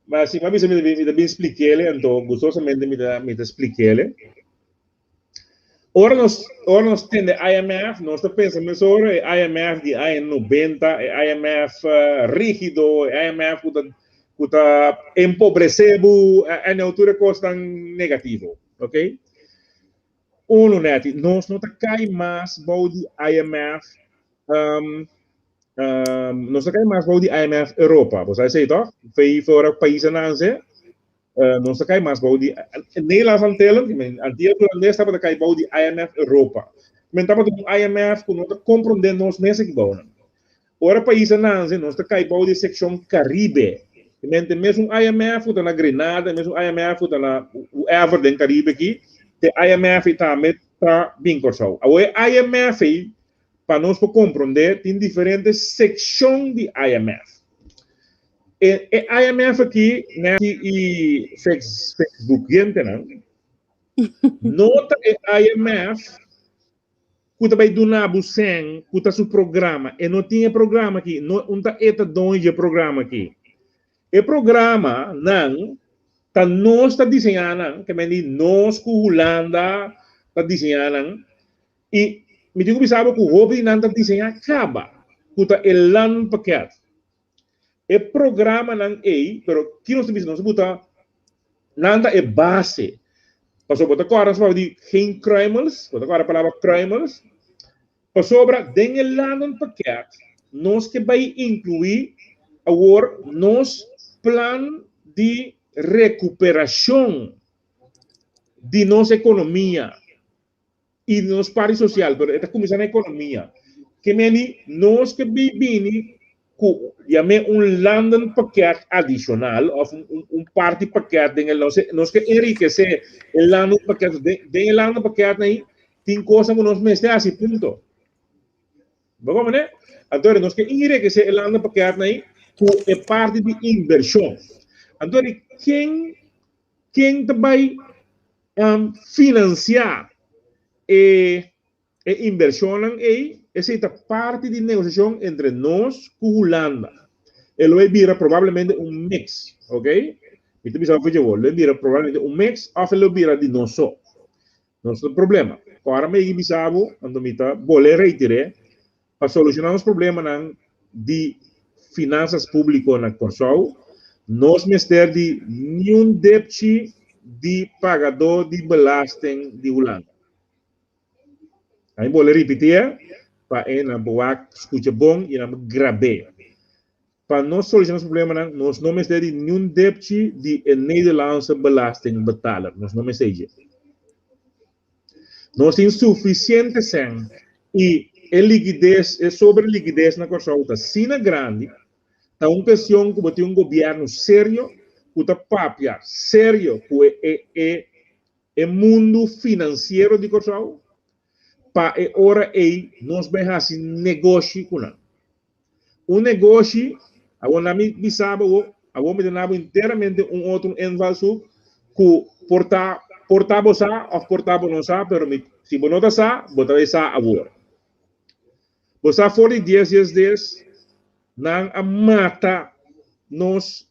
ma si ma bisa mi mi ta bin splikele, anto gustosamente mi ta mi ta splikele. Ora nos ora nos tende IMF, nos ta pensa mesora e IMF di aña 90, e IMF uh, rígido, e IMF ku ta ku ta empobresé bo, en tur e kosnan negativo, ok? Unu nèt, nos no ta kai mas bou di IMF, um, um, nos ta kai mas bou di IMF Europa. Bo sa esei toch? Fei for países nanse, uh, nos ta kai mas bou di Nederlands Antillen, Antilles Holandes tabata kai bou di IMF Europa. Men tabata un IMF ku no ta komprondé nos mes aki bou nan. Ora pais a nanse, nos ta kai bou di sekshon Karibe. Mente mesun IMF ku ta na Grenada, mesun IMF ku ta na whoever den Karibe aki, te IMF ei tambe ta bin Kòrsou. Awor e IMF ei, pa nos por komprondé, tin diferente sekshon di IMF. E e IMF aki, nèt i Facebookientenan, no ta e IMF ku ta bai duna bo sèn ku ta su programa. E no tin e programa aki. No un ta e ta doño dje programa aki. E programa nan ta nos ta diseñá nan, ke men di nos ku Hulanda ta diseñá nan. I mi tin ku bisa bo ku hopi di nan ta diseñá kaba ku ta e landpakket. E programanan ei, pero ki nos ta bisa? Nos ta buta nan ta e base. Pasobra bo ta kòrda nos papia di geen kruimels, bo ta kòrda e palabra kruimels? Pasobra den e landenpakket nos ke bai inkluí awor nos plan di rekuperashon di nos ekonomia. I nos parti sosial, pero e ta kuminsá na ekonomia. Ke meni nos ke bi bini ku yam'é un landenpakket adishonal òf un un parti pakket den e nos nos ke enrikesé e landenpakket den den e landenpakket ei tin kosnan ku nos mester hasi punto. Bo komprendé? Anto nos ke enrikesé e landenpakket ei ku e parti di invershon. Anto ken ken ta bai Finansiá e e invershonnan ei, esei ta parti di negosiashon entre nos ku Hulanda. E lo e bira probablemente un mix, ok? Mi ta bisa bo lo e bira probablemente un mix òf e lo bira di nos so. Nos ta problema. Ora mi a yega bisa bo, anto mi ta bolé reitir'é Pa solushoná nos problemanan di finansas públiko na Kòrsou, nos mester di niun depchi di pagadó di belasting di Hulanda. Ami bolbe ripitié pa e nan por wak skucha bon i nan por grab'é. Pa nos solushoná nos problemanan, nos no mester di niun depchi di e Nederlandse belastingbetaler. Nos no mester dje. Nos tin sufisiente sèn i e likides, e sobre likides na Kòrsou ta asina grandi, ta un kestion ku bo tin un gobièrnu serio ku ta papia serio ku e e e e mundu finansiero di Kòrsou pa e ora ei nos bai hasi negoshi ku nan. Un negoshi, awor na mi bisa bo awor, awor mi ta na bo enteramente un otro invalshoek ku por ta, por ta bo sa òf por ta bo no sa, pero mi, si bo no ta sa, bo ta bai sa awor. Bo sa for di dies dies dies, nan a mata nos,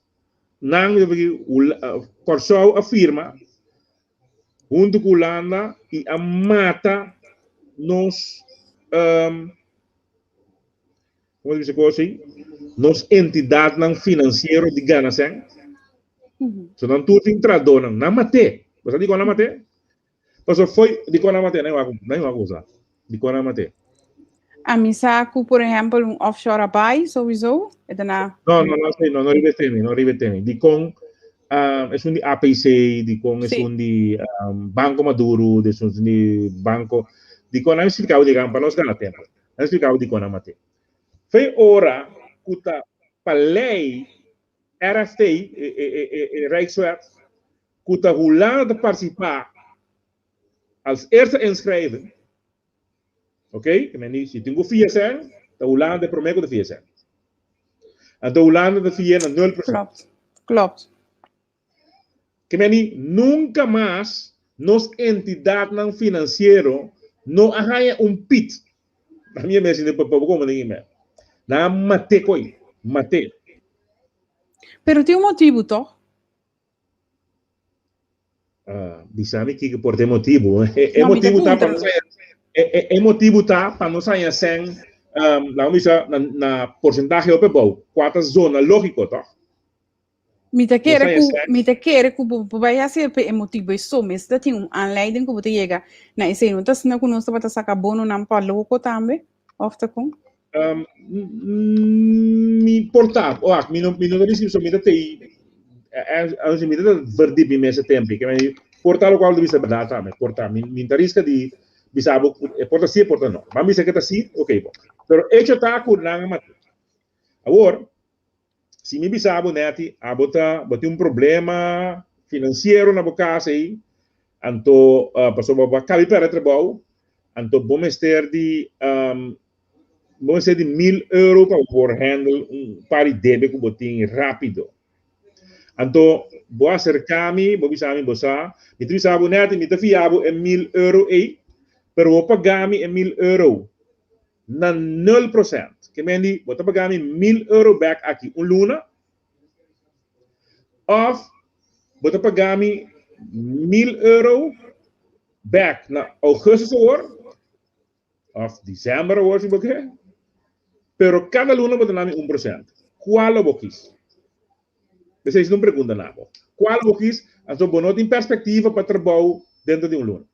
nan, Kòrsou a firma huntu ku Hulanda i a mata nos, Como ta bisa cos ei? Nos entidadnan financiero di gana sèn. So nan tur tin trahadónan. Nan mat'é. Bo sa dikon nan mat'é? Pasobra fo'i dikon nan mat'é? Nan wak nan wak usa. Dikon nan mat'é? Ami sa ku por ehèmpel un offshore a bai souiso e ta na. No, no, no, no, no riba e temi, no riba e temi. Dikon esun di APC, dikon esun di Banco Maduro, esun di Banco, dikon nan splika bo dikon pa nos gana tempu. Nan splika bo dikon nan mat'é. Fe ora ku ta pa lei RFT, e Rijkswet, ku ta Hulanda ta partisipá als eerste inschrijving, ok, ke men di si tin ku fia sèn, ta Hulanda e promé ku ta fia sèn. Anto Hulanda ta fia na nul prosènt. Klopt, klopt. Ke men di nunka mas nos entidatnan finansiero no a haña un pit. Na mi mes pa bo komo den email. Nan a mat'é koi, mat'é. Pero tin un motibu tòg? Bisa mi kiko por ta e motibu. E motibu ta pa nos haña e motibu ta pa nos haña sèn laga bisa na porsentahe hopi abou kua ta zona lógiko tòg. Mi ta kere ku mi ta kere ku bo bai hasi pa e motibu ei so mester tin un aanleiding ku bo ta yega na esei. No ta asina ku nos tabata saka bononan pa loko tambe òf ta kon? Mi por ta, wak, mi no, mi no ta disi so mi ta tei, anto mi ta verdiep mi mes e tempo, ke mi por ta lokual bo ta bisa bèrdat tambe, por ta, mi mi ta riska di bisa bo ku e por ta si e por ta no, ban bisa ke ta si, ok bon, pero echo ta ku nan a mat'é. Awor, si mi bisa bo nèti, abo ta, bo tin un problema finansiero na bo kas ei, anto pasobra bo a kabi pèrdè trabou, anto bo mester di bo mester di mil euro pa bo por handle un par di debe ku bo tin rápido. Anto bo aserká mi, bo bisa mi, bo sa, mi ta bisa bo nèt, mi ta fia bo e mil euro ei, pero bo paga mi e mil euro na nul prosènt. Ke men di, bo ta paga mi mil euro bèk aki un luna, òf bo ta paga mi mil euro bèk na ougùstus awor, òf desèmber awor si bo ke, pero kada luna bo ta dami un prosènt. Kual lo bo kis? Esei ta un pregunta na bo. Kual lo bo kis? Anto bo no tin perspektiva pa trabou dentro di un luna.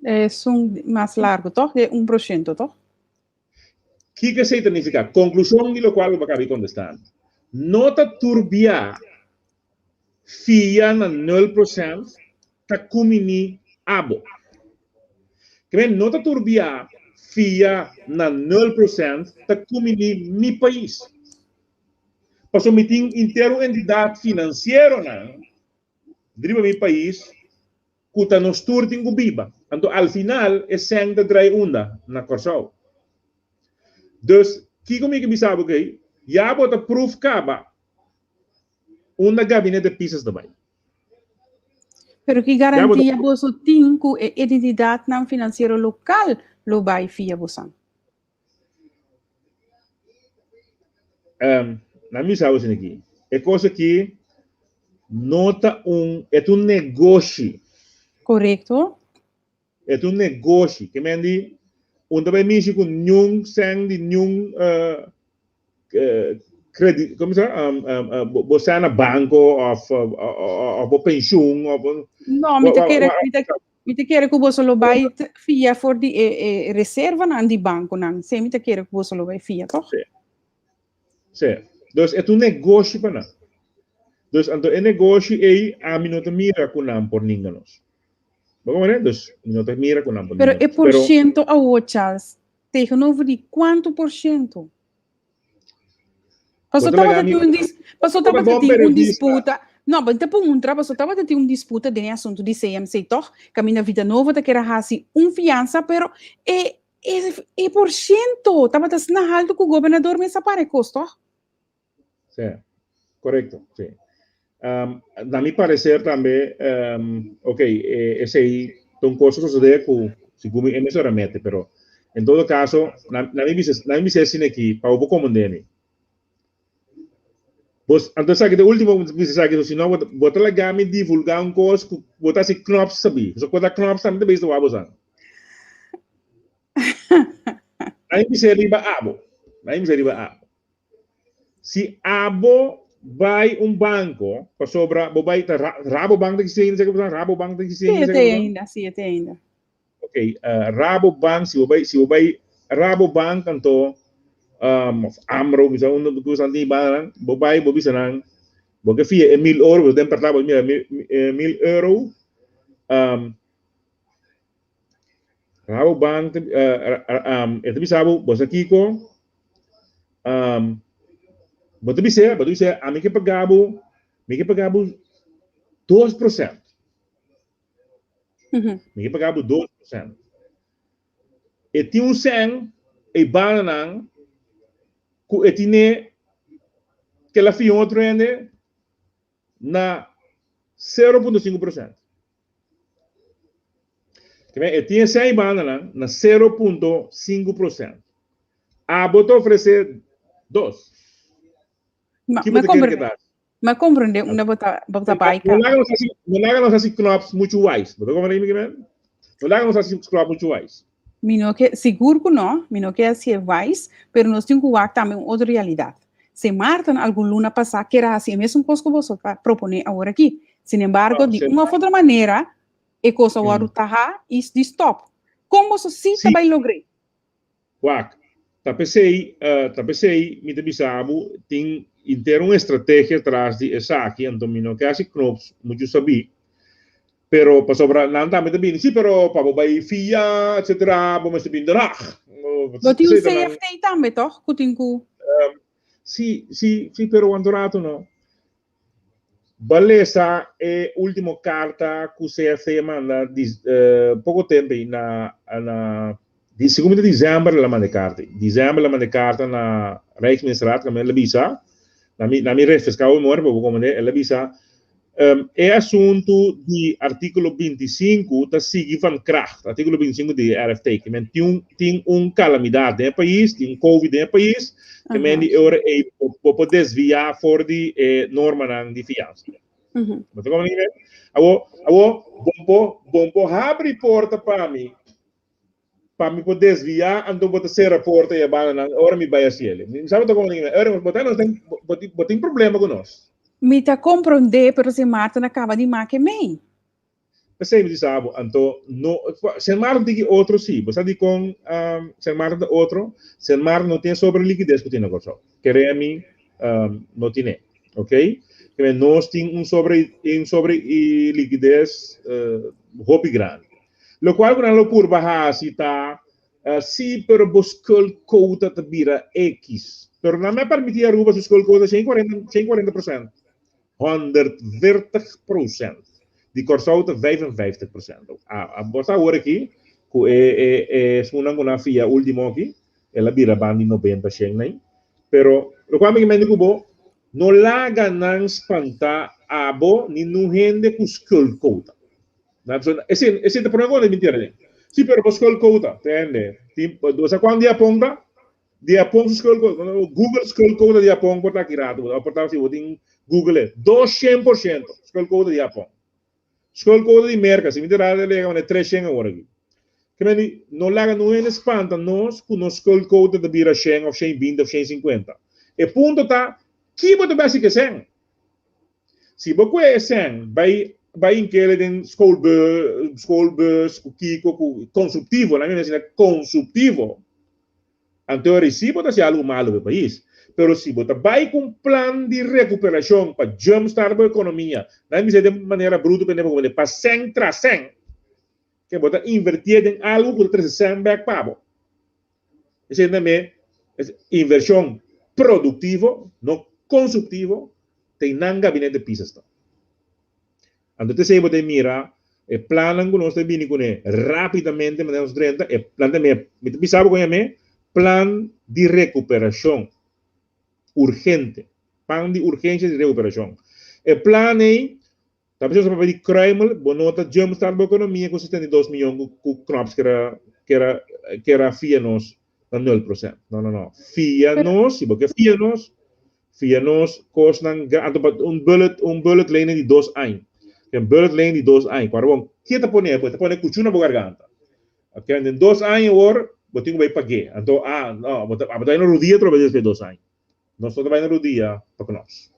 Esun mas largu tòg? De un prosènto tòg? Kiko esei ta nifiká? Konklushon di lokual bo a kaba di kontestá, No ta tur bia fia na nul prosènt ta kuminí abo. Ke men no ta tur bia fia na nul prosènt ta kuminí mi pais. Pasobra mi tin inter un entidat finansieronan riba mi pais ku ta nos tur tin ku biba. Anto al final e sèn ta drai unda? Na Kòrsou. Dus kiko mi ke bisa bo kei? Ya bo ta pruf kaba unda gabinete Pisas ta bai. Pero ki garantia boso tin ku e identidatnan finansiero lokal lo bai fia bosan? Na mi sa bo asina aki, e kos aki no ta un, e ta un negoshi. Korekto. E ta un negoshi. Ke men di, un ta bai mishi ku niun sèn di niun kredi, komo sa, bo sèn na banko òf bo penshun òf. No, mi ta kere, mi ta Mi ta kere ku boso lo bai fia for di e, e reservanan di bankonan. Sí, mi ta kere ku boso lo bai fia, toch? Sí. Sí. Dus e ta un negoshi pa nan. Dus anto e negoshi ei ami no ta mira ku nan por ninga nos. Bo comprende? Dus mi no ta mira ku nan por Pero ninga e nos. Pero porshento awor, Charles, tegenover di kuantu porshento? Bo Paso ta laga tabata mi tin un dis, paso Bo ta tabata bon tin un periodista. disputa. No, bo ta puntra, paso tabata tin un disputa den e asuntu di CMC, toch? Kaminda Vitanova ta kere hasi un fiansa, pero e e e porshento tabata asina haltu ku gobernador mes a para e kos, toch? Sí, korekto, sí. Na mi parecer tambe, ok, esei ta un kos ku sosodé ku segun mi e mes ora mete, pero en todo kaso, na na mi bisa, na mi bisa esei aki pa bo por komprendé mi. Bos, anto esaki ta e ultimo ku mi bisa esaki, so si no bo ta laga mi divulgá un kos ku bo ta hasi knops sabí, pasobra ku bo ta knops tambe ta bisa wak bo sa. Na mi bisa riba abo, na mi bisa riba abo. Si abo bai un banco, pasobra bo bai ta Rabobank ta existi ainda, seki bo sa? Rabobank ta existi Sí, ainda, e seki te bo sa? ainda, sí, e te ainda. Ok, Rabobank, si bo bai, si bo bai Rabobank anto, of Amro, mi sa unda ku san tin banda nan, bo bai bo bisa nan, bo ke fia e 1000 euro, bo den perta bo mira 1000 euro, Rabobank e ta bisa bo, bo sa kiko, bo ta bis'é, bo ta bis'é, ami ke paga bo, mi ke paga bo 2%. Mi ke paga bo 2%. E tin un sèn ei bananan ku e tine ke el a fia un otro hende na 0.5%. E tin e sei bandanan na 0.5%. Abo ta ofresé dos. Ma, Ki ma bo ta kere comprende, ke ta? ma comprende unda bo ta, bo ta bai No laga nos hasi, no laga nos hasi knops muchu wise. Bo ta comprende mi ke men? No laga nos hasi knops muchu wise. Mi no ke, sigur ku no, mi no ke hasié wise, pero nos tin ku wak tambe un otro realidat. Sint Maarten algun luna pasá kier a hasi e mesun kos ku boso ta proponé awor aki. Sin embargo, di un òf otro manera e kos a wòrdu tahá i di stòp. Kon boso sí ta bai logr'é? Wak, ta p'esei, ta p'esei mi ta bisa bo tin henter un estrategia tras di esaki, anto mi no ke hasi knops muchu sabí, Pero pasobra nan tambe ta bini, sí, pero pa bo bai fia, etcetera, bo mester bini Den Haag. Bo tin un CFT tambe, toch? Ku tin ku. Sí, sí, sí, pero wanto rato no. Bo a lesa e ultimo karta ku CFT a manda di poko tempu ei na na di segun mi ta december el a manda e karta ei. December el a manda e karta na Rijksministerraad kaminda el a bisa, na mi na mi refreská bo memoria pa bo komprende, el a bisa E asuntu di artíkulo 25 ta sigui van kracht, artíkulo 25 di e RFT, ke men tin un tin un kalamidat den e pais, tin un covid den e pais, ke men di e ora ei bo por desviá for di e normanan di fiansa. Bo ta komprende mi? Awor, awor bo por bo por habri porta pa mi Pa mi por desviá, anto bo ta sera porta i e bandanan ora mi bai hasiel. Mi sa bo ta komprendé mi. Ora bo ta nos ten, bo tin, bo tin problema ku nos. Mi ta komprondé, pero Sint Maarten a kaba di make mei. P'esei mi di sa bo, anto no, Sint Maarten tin ki otro si. Bo sa dikon Sint Maarten ta otro? Sint Maarten no tin e sobre likides ku tin na Kòrsou. Kere mi, no tine. Ok? Kere nos tin un sobre, un sobre likides hopi grandi. Lokual ku nan lo purba hasi ta, Sí, pero bo skuldquota ta bira X. Pero nan me a permití Aruba su skuldquota 140, 140 procent. 140 procent. Di Kòrsou ta 55 procent. A, a, bo sa awor aki ku e, e, e esunnan ku nan fia último aki, el a bira ban di 90 shen nai. Pero lokual mi ke mende ku bo, no laga nan spanta abo ni nun hende ku skuldquota. Esei, esei ta prome kos mi ntende. Si, pero bo schuldquota, tende. Tin, bo sa kuan di Japon ta? Di Japon su schuldquota. Google schuldquota di Japon por ta aki rato. Bo por ta si bo tin Google e. 200% schuldquota di Japon. Schuldquota di Merka, si mi ta rato e yega 300 awor aki. Ke men di, no laga no hende spanta nos ku nos schuldquota ta bira 100 of 120 of 150. E punto ta, ki bo ta bai hasi ku e 100? Si bo kue e sèn bai bai inkele den schoolbus, schoolbus ku kiko ku konsuptivo, laga mi asina konsuptivo, anto e resibo ta hasi algu malu pa e pais. Pero si bo ta bai ku un plan di rekuperashon pa jumpstart bo ekonomia, nan bisa den manera bruto pende bo pa sèn tras sèn, ke bo ta invertié den algu ku ta trese sèn bèk pa bo. Esei tambe es invershon produktivo, no konsuptivo, ta nan gabinete Pisas ta. Anto t'esei bo ta mira e plannan ku nos ta bini kuné rápidamente manera nos drenta, e plan ta mi ta bisa bo ku yam'é plan di rekuperashon urgente, plan di urgensia di rekuperashon. E plan ei ta bisa nos a papia di kruimel, bo no ta jumpstart bo ekonomia ku 72 miyon ku Knops kera kera kera fia nos na nul prosènt. No, no, no. Fia nos, si bo ke fia nos, Fia nos kosnan gra anto pa un bullet un bullet lening di dos añ. Un bullet lening di dos añ. Ku bon, ke ta pone bo? E ta pone kuchu na bo garganta. Ok, den dos añ awor bo tin ku bai pag'é. Anto ah no, bo ta abo ta bai na rudia atrobe despues di dos añ. Nos no ta bai na rudia pa ku nos.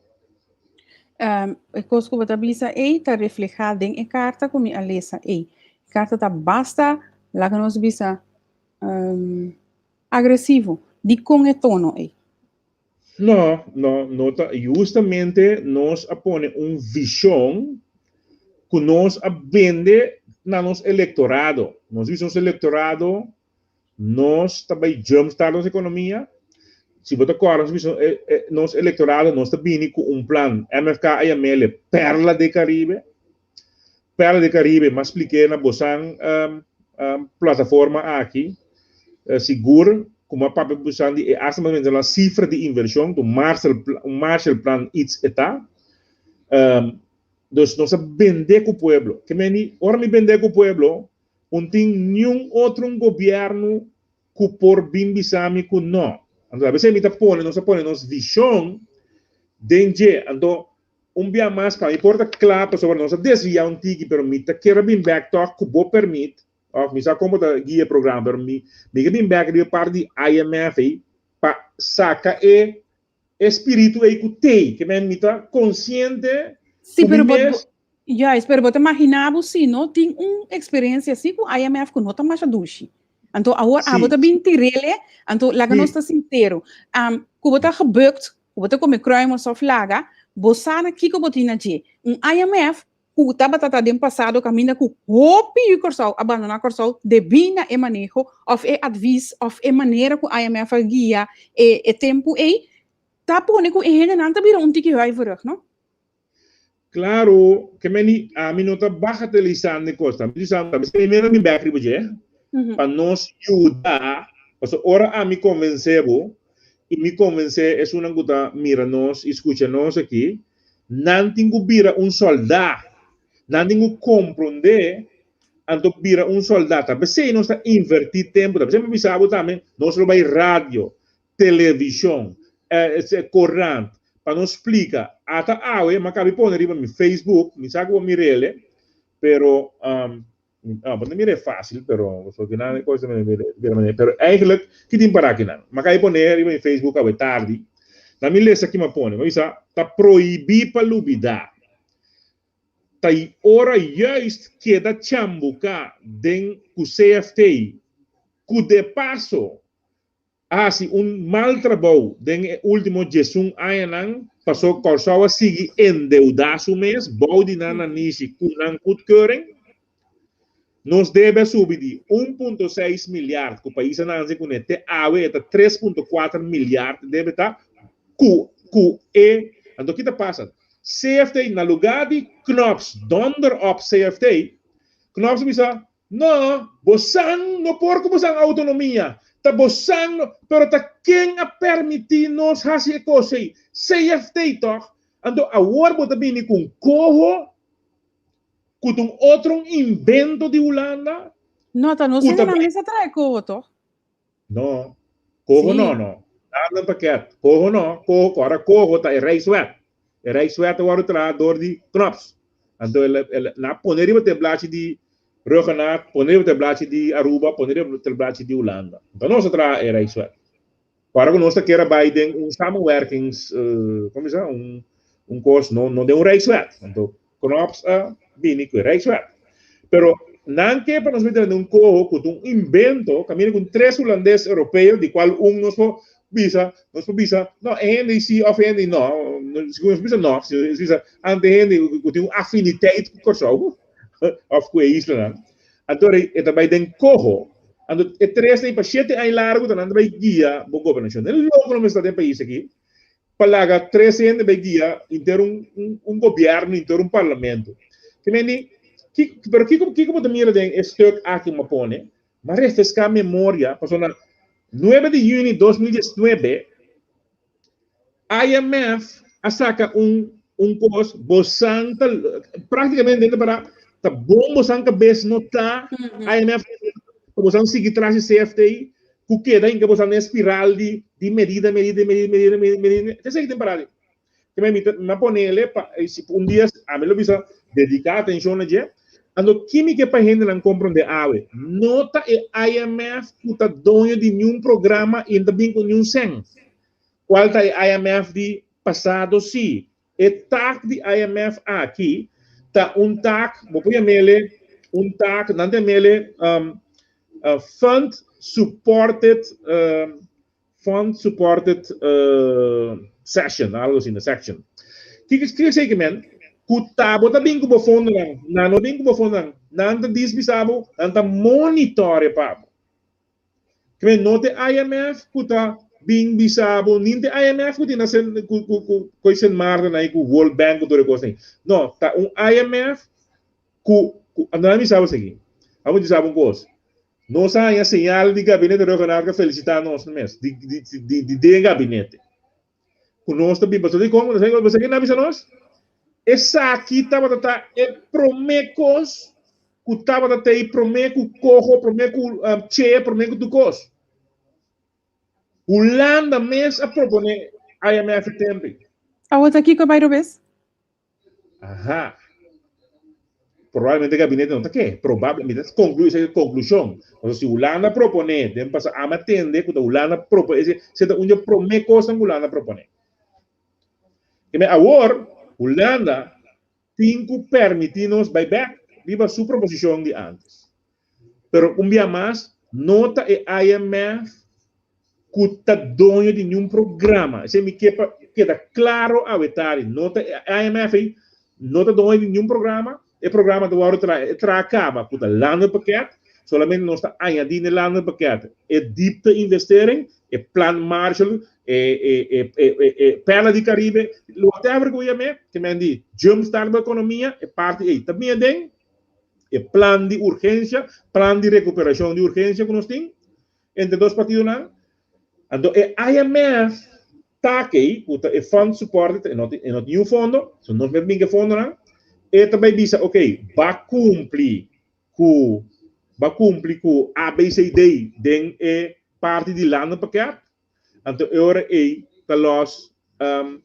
E kos ku bo ta bisa ei ta reflehá den e karta ku mi a lesa ei. E karta ta basta, laga nos bisa, agresivo. Dikon e tono ei? No, no, no ta. Justamente nos a pone un vision cu nos a bende na nos electorado. Nos bisa nos electorado, nos ta bay jumpstart nos economia. Si bo ta corda, nos bisa nos electorado, nos ta bini cu un plan. MFK a yamele Perla de Caribe. Perla de Caribe, m'a spliké na bosan plataforma aki, sigur ku m'a papia ku bosan di e asta m'a menshoná sifra di invershon, un Marshall un Marshall Plan its e ta. Dus nos a bendé ku pueblo. Ke meni, ora mi bendé ku pueblo, un tin niun otro un gobièrnu ku por bin bisa mi ku no. Anto a bes mi ta pone, nos a pone nos vishon den dje. Anto Un bia mas pa mi por ta kla pasobra nos a desviá un tiki pero mi ta kier a bin bek tòg ku bo permit òf mi sa kon bo ta guia e programa pero mi mi ke bin bek riba e parti di IMF ei pa saka e e spiritu ei ku tei ke men mi ta konsiente Sí, ku mi pero bo, mes. Juist, pero bo ta maginá bo si no tin un eksperensia así ku IMF ku no ta masha dushi. Anto awor abo ta bin tirele, anto laga nos ta sincero. Ku bo ta gebukt, ku bo ta kome kruimels òf laga, bo sa na kiko bo tin na dje. Un IMF ku tabata ta den pasado kaminda ku hopi yu Kòrsou a bandoná Kòrsou debí na e maneho òf e advis òf e manera ku IMF a guia e e tempu ei, ta pone ku e hendenan ta bira un tiki huiverig, no? Claro, ke meni ami no ta bagatelisando e kos, mi ta bisa primero mi bek riba dje pa nos yuda, pasobra ora ami konvensé bo i mi konvensé esunnan ku ta mira nos i skucha nos aki, nan tin ku bira un sòldá, nan tin ku komprondé anto bira un sòldá. Ta p'esei nos ta invertí tempu, ta p'esei mi bisa bo tambe nos lo bai radio, televishon, korant, pa nos splika. Ata awe mi a kabi pone riba mi Facebook, mi sa ku bo mir'el, pero bo ta mir'é fásil, pero pasobra kinan e kos ta mir'é, pero eigenlijk ki tin para kinan? Mi a kabi pone riba mi Facebook awe tardi, na mi lesa ki mi a pone, mi a bisa ta prohibí pa lubidá, ta ora juist keda chambuká den ku CFT, ku de paso a hasi un mal trabou den e último 11 añanan pasó Kòrsou a sigui endeudá su mes bou di nan nanishi ku nan goedkeuring. Nos debe a subi di 1.6 milyard ku pais a nanse kuné te awe e ta 3.4 milyard debe ta ku ku e anto ki ta pasa? CFT na lugá di Knops donder op CFT Knops a bisa No, bosan no por ku bosan outonomia. Ta bosan no, pero ta ken a permití nos hasi e kos ei? CFT tòg? Anto awor bo ta bini ku un koho ku ta un otro un invento di Hulanda? No, ta nos Ku ta hendenan bai mes a trae koho tòg? No, koho no, Sí. no. Nada pakèt. Koho no, koho, ora koho ta e Rijkswet. E Rijkswet a wòrdu traha dor di Knops. Anto el el nan a pone riba te blachi di Ruggenaath, pone riba te blachi di Aruba, pone riba te blachi di Hulanda. Anto nos a traha e Rijkswet. Ora ku nos ta kier a bai den un samenwerkings, komo bisa, un un kos, no no den un Rijkswet. Anto Knops a bini ku e Rijkswet. Pero nan ke pa nos mete den un koho ku ta un invento, kaminda ku tres hulandes europeo, di kual un nos por. bisa, nos por bisa, no, e hende si of e hende no, sigur nos bisa no, si nos bisa ante hende ku tin un afiniteit ku Kòrsou of ku e islanan, anto e ta bai den koho. Anto e tres ei pa shete aña largu ta nan ta bai guia bo gobernashon. Den loko lo mester ta den pais aki pa laga tres hende bai guia henter un un gobièrnu, henter un parlamento. Ke men di, pero kiko kiko bo ta mira den e stuk aki ku mi a pone? Mi a refreská memoria pasobra na nuebe di yüni 2019 IMF a saka un un kos bosan ta práktikamente den ta para ta bon bosan kabes no ta IMF pa bosan sigui tras di CFT ku keda hinka bosan den e spiral di di medida medida medida medida medida medida ta esei den para di ke mi ta mi a ponele pa si un dia ami lo bisa dediká atenshon na dje anto ki mi ke pa hendenan komprondé awe no ta e IMF ku ta doño di niun programa i no ta bin ku niun sèn kual ta e IMF di pasado si e tak di IMF aki ta un tak bo por yam'ele un tak nan ta yam'ele fund supported Fund supported session, algo asina, section. Kiko kiko esei ke men? Ku ta bo ta bin ku bo fondonan, nan no bin ku bo fondonan, nan ta dis bisa bo, nan ta monitore pa bo. Ke men no te IMF ku ta bin bisa bo, nin te IMF ku tin na sen ku ku ku koi Sint Maarten ahí ku World Bank ku tur e kos ahí. No, ta un IMF ku ku nan a bisa bo esaki. Abo bisa bo un kos. Nos a haña señal di gabinete Rhuggenaath a felicita nos mes di di di den gabinete cu nos ta bin pasobra dicon bo sa ken a bisa nos? Esaki tabata ta e prome cos cu tabata ta e prome cu coho prome cu che prome cu tur cos. Hulanda mes a propone IMF e tempo. Awor ta kico bay robes? Aha. Probablemente gabinete no ta ke. Probable, mi ta conclui, esei conclusion. Pasobra si Hulanda propone, den pasa ami a tende ku ta Hulanda propone, esei esei ta un di e prome kosnan ku Hulanda propone. Ke men awor Hulanda tin ku permiti nos bai bek riba su proposishon di antes. Pero un bia mas, no ta e IMF ku ta doño di niun programa. Esei mi ke pa keda klaro awe tardi. No ta e IMF ei no ta doño di niun programa. E programa ta wòrdu traha, e traha kaba ku ta landenpakket. Solamente nos ta añadí na e landenpakket e diepte investering, e plan Marshall, e e e e e Perla di Caribe, whatever ku bo yam'é, ke men di jumpstart bo ekonomia, e parti ei ta bini aden. E plan di urgencia, plan di recuperacion di urgencia cu nos tin entre dos partidonan. Anto e IMF ta aki, cu ta e fund support, e no tin, e no tin un fondo, so nos mester bin cu e fondonan, e ta bay bisa, ok, ba cumpli cu, ba cumpli cu ABCD den e parti di landenpakket, Anto e ora ei ta los um,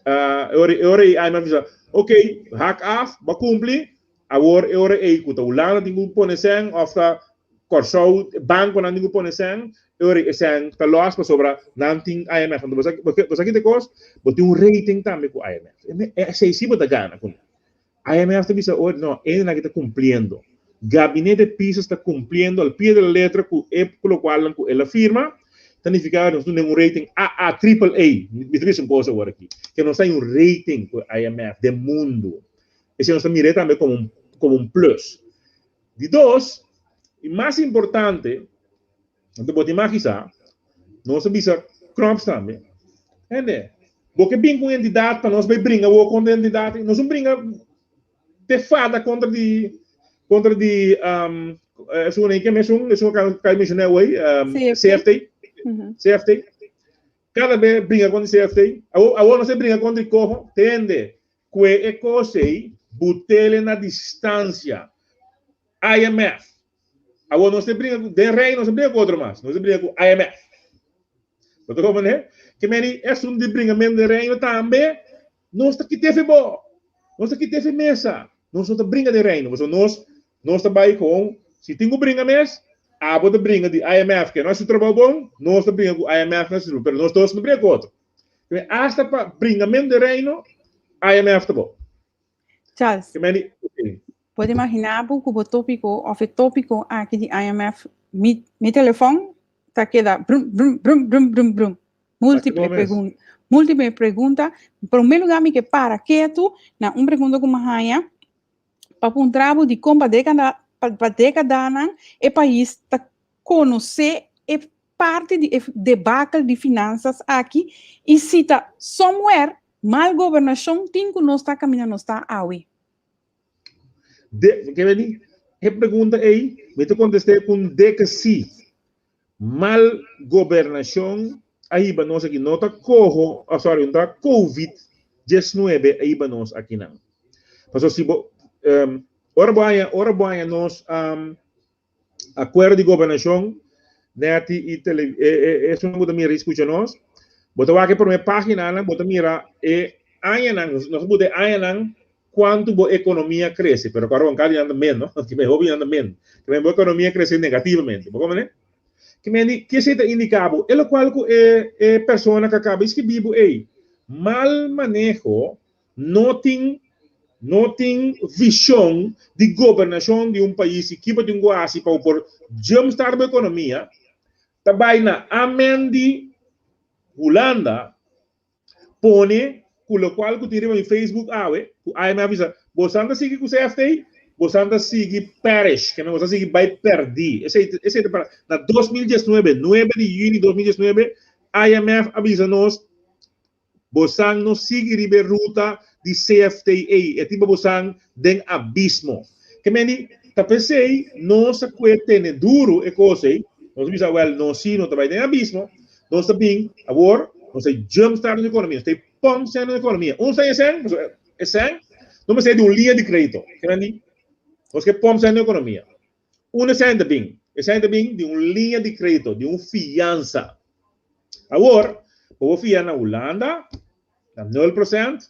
uh, e ora, e ora ei IMF bisa, ok, hak af, ba cumpli, awor e ora ei ku ta Hulanda tin ku pone sen, of ta Kòrsou, bankonan tin ku pone sen, e ora ei e sen ta los pasobra nan tin IMF. Anto bo sa, bo sa kite kos? Bo tin un rating tambe ku IMF. Esei si bo ta gana kuné. IMF ta bisa ora, no, hendenan aki ta cumpliendo. Gabinete Pisas ta cumpliendo al pie de la letra cu e cu locualnan cu el a firma, ta nifica nos tin un rating AA, triple A. Mi ta bisa un cosa awor aki, que nos ta un rating cu IMF den mundo. Esei nos ta mira tambe como un, como un plus. Di dos, y mas importante, Anto bo tin maki sa, nos a bisa Knops tambe, Hende, bo ke bin ku un entidat pa nos bai bringa awor kontra e entidat? Nos un bringa te fada kontra di kontra di um, esun ei ke mesun, esun ka ka mensioné awor, um, CFT. CFT. Kada be bringa kontra CFT. Awor awor nos a bringa kontra di coho. Tende, kue e kos ei, butele na distansia. IMF. Awor nos ta bringa ku, den Reino nos ta bringa ku otro mas, nos ta bringa ku IMF. Bo ta comprende? Ke meni esun di bringamentu den Reino tambe nos ta kite fe bo. Nos ta kite fe mesa. Nos no ta bringa den Reino, pasobra nos nos ta bai kon si tin ku bringa mes, abo ta bringa di IMF ke no hasi su trabou bon, nos ta bringa ku IMF no hasi su trabou, pero nos dos no bringa ku otro. Ke hasta pa bringamentu den Reino, IMF ta bo. Charles, por imaginá bo ku bo tópiko òf e tópiko aki di IMF, mi mi telefòn ta keda brum brum brum brum brum brum. Múltiple pregunta. Múltiple pregunta. Promé lugá mi ke para ketu na un pregunta ku mi a haña pa puntra bo dikon pa dékada pa dékadanan e pais ta konosé e parti di e debakel di finansas aki i si ta somewhere mal gobernashon tin ku nos ta kaminda nos ta awe. De, ke beni? E pregunta ei mi ta kontest'é ku un deka sí. Mal gobernashon a hiba nos aki. No ta coho, oh sorry, no ta covid 19 a hiba nos akinan. Pasobra si bo, um, ora bo haña, ora bo haña nos um, akuerdo di gobernashon, Netty i tele, e, e, esun ku ta mira i skucha nos, bo ta wak e promé páginanan, bo ta mira e añanan, nos a buta e añanan Cuanto bo economia crece, pero cu aron cada nan ta men, no? Ki men hopi nan ta men. Ki men bo economia crece negativamente. Bo comprende? Ki men di, kese ta indica bo? E locual cu e e persona cu a caba di scribi bo ey, mal maneho no tin no tin vision di gobernacion di un pais y kiba tin cu haci pa bo por jumpstart bo economia, ta bay na amen di Hulanda Pone ku lokual ku tin riba mi Facebook awe, ku IMF bisa, bosan ta sigui ku CFT, bosan ta sigui perish, ke men bosan sigui bai pèrdí. Esei, esei ta para. Na 2019, nuebe di yüni 2019, IMF a bisa nos, bosan no sigui riba e ruta di CFT ei, e tin pa bosan den abismo. Ke men di, ta p'esei nos a kue tene duru e kos ei, nos a bisa, wèl, nos sí no ta bai den abismo, Nos ta bin awor, nos ta jumpstart nos economia, nos ta pump sèn nos economia. Un sèn e sèn, pasobra e sèn no mester di un liña di kredito. Kinan di? Nos ke pump sèn nos economia. Un e sèn ta bin, e sèn ta bin di un liña di kredito, di un fiansa. Awor, bo por fia na Hulanda, na nul procent,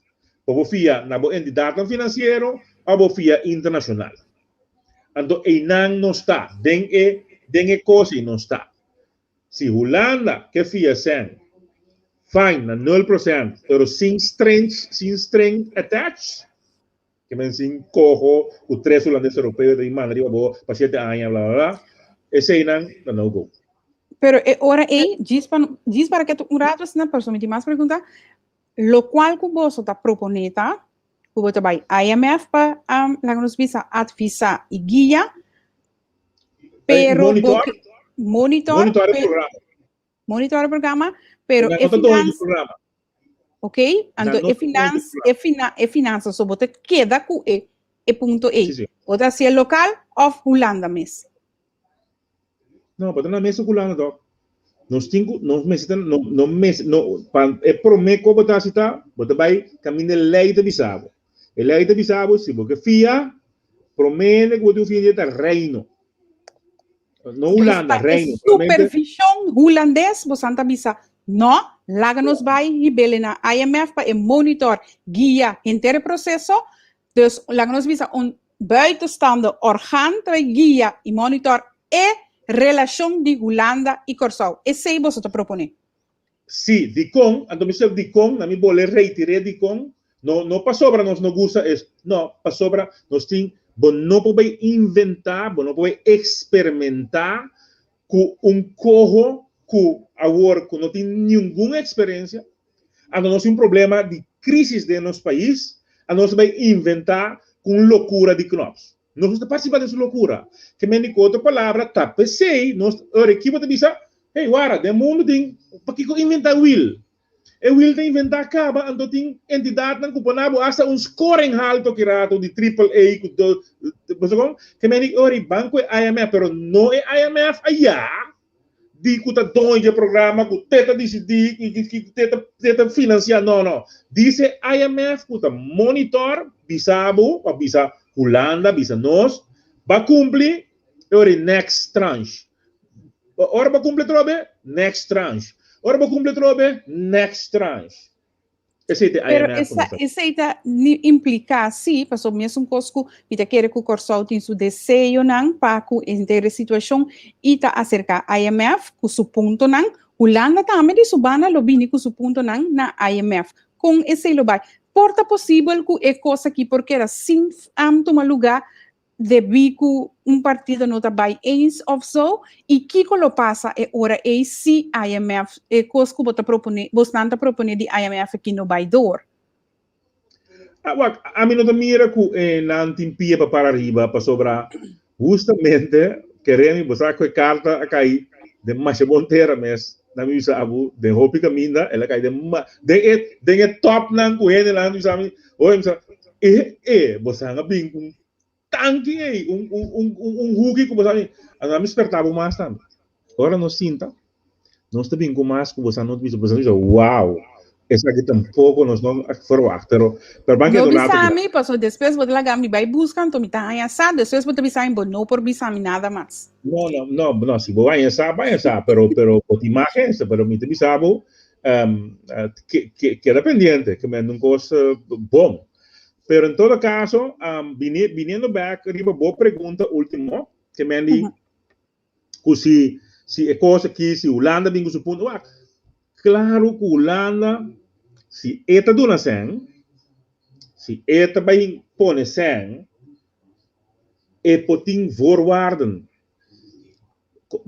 bo por fia na bo entidadnan finansiero òf bo fia internashonal. Anto einan nos ta, den e den e kos ei nos ta. Si Hulanda ke fia sèn, fine na nul procent, pero sin strings, sin string attached, ke men sin koho ku tres hulandes europeo ta bin manda riba bo pa shete aña bla bla bla, eseinan ta no go. Pero e ora ei, djis pa djis para ketu un rato asina, pasobra mi tin mas pregunta, lokual ku boso ta proponé ta ku bo ta bai IMF pa laga nos bisa advisá i guia, Pero monitor, monitor, monitor e programa. Monitor e programa, pero e finans, programa. Ok, anto e finans, e fina, e finansa, so bo te keda ku e e punto ei. Sí, sí. Bo ta hasié lokal of Hulanda mes? No, bo ta na mes ku Hulanda toch. Nos tin ku, nos mester ta, no, no mes, no, pa e promé ku bo ta hasi ta, bo ta bai kaminda e lei ta bisa bo. E lei ta bisa bo, si bo ke fia, Promé hende ku bo tin un fia ta Reino. No Hulanda, Reino. Supervision hulandes, bosan ta bisa, no, laga nos bai hibele na IMF pa e monitor, guia henter e proceso. Dus laga nos bisa un buitenstaande orgaan ta bai guia i monitor e relacion di Hulanda i Kòrsou. Esei boso ta proponé. Sí, dikon? Anto mi sef dikon, na mi bole reitir'é dikon, no, no pasobra nos no gusta es, no, pasobra nos tin, bo no por bai inventá, bo no por bai ekspermentá ku un koho ku awor ku no tin ningun eksperensia, anto nos tin un problema di krísis den nos pais, anto nos ta bai inventá ku un lokura di Knops. Nos no ta partisipá den su lokura. Ke men di ku otro palabra, ta p'esei nos ora e kibo ta bisa, Hey, wara, den mundu tin, pakiko inventá wiel? E wiel ta inventá kaba, anto tin entidatnan ku por na bo asta un scoring halto ki rato di triple A ku do, bo sa kon? Ke men di ora e ban ku e IMF, pero no e IMF ayá di ku ta doño dje programa, ku te ta disidí, ku te ta te ta finansiá, no, no. Dice IMF ku ta monitor, bisa bo, òf bisa Hulanda, bisa nos, ba kumpli, e ora e next tranche. Ora bo kumpli atrobe, next tranche. Ora bo kumpli atrobe, next tranche. Esei ta Pero IMF esa, esei ta ni impliká sí, pasobra mesun kos ku mi ta kere ku Kòrsou tin su deseonan pa ku henter e situashon i ta aserká IMF ku su puntonan. Hulanda tambe di su banda lo bini ku su puntonan na IMF. Kon esei lo bai? Por ta posibel ku e kos aki por keda sin tuma lugá? debí ku un partido no ta bai eens òf so? I kiko lo pasa e ora ei si IMF, e kos ku bo ta proponé, bosnan ta proponé di IMF aki no bai dor? Ah, wak, ami no ta mira ku e nan tin pia pa para riba, pasobra hustamente keremi bo sa ku e karta a kai den masha bon tera mes, nan mi bisa abu den hopi kaminda el a kai den ma den e den e topnan ku hendenan bisa mi, oye mi bisa e e bo sa a bin ku un tanki ei, un un un un huki ku bo sa mi, anto mi sperta bo mas tambe. Ora nos sinta, nos ta bin ku mas ku boso no bisa, boso bisa, wow, esaki tampoko nos no a verwacht, pero, pero ban No bisa mi, paso despues bo ta laga mi bai buska, anto mi ta haña sa, despues bo ta bisa mi bo no por bisa mi nada mas. No, no, no, no, si bo haña sa, bo haña sa, pero, pero bo tin mas gente, pero mi ta bisa bo, um, ke, ke, keda pendiente, ke men un kos bon. Pero en todo caso, um, biniendo back riba bo pregunta ultimo, ke men di, ku si si e kos aki, si Hulanda bin ku su punto, wak, klaru ku Hulanda, si e ta duna sèn, si e ta bai pone sèn, e por tin voorwaarden.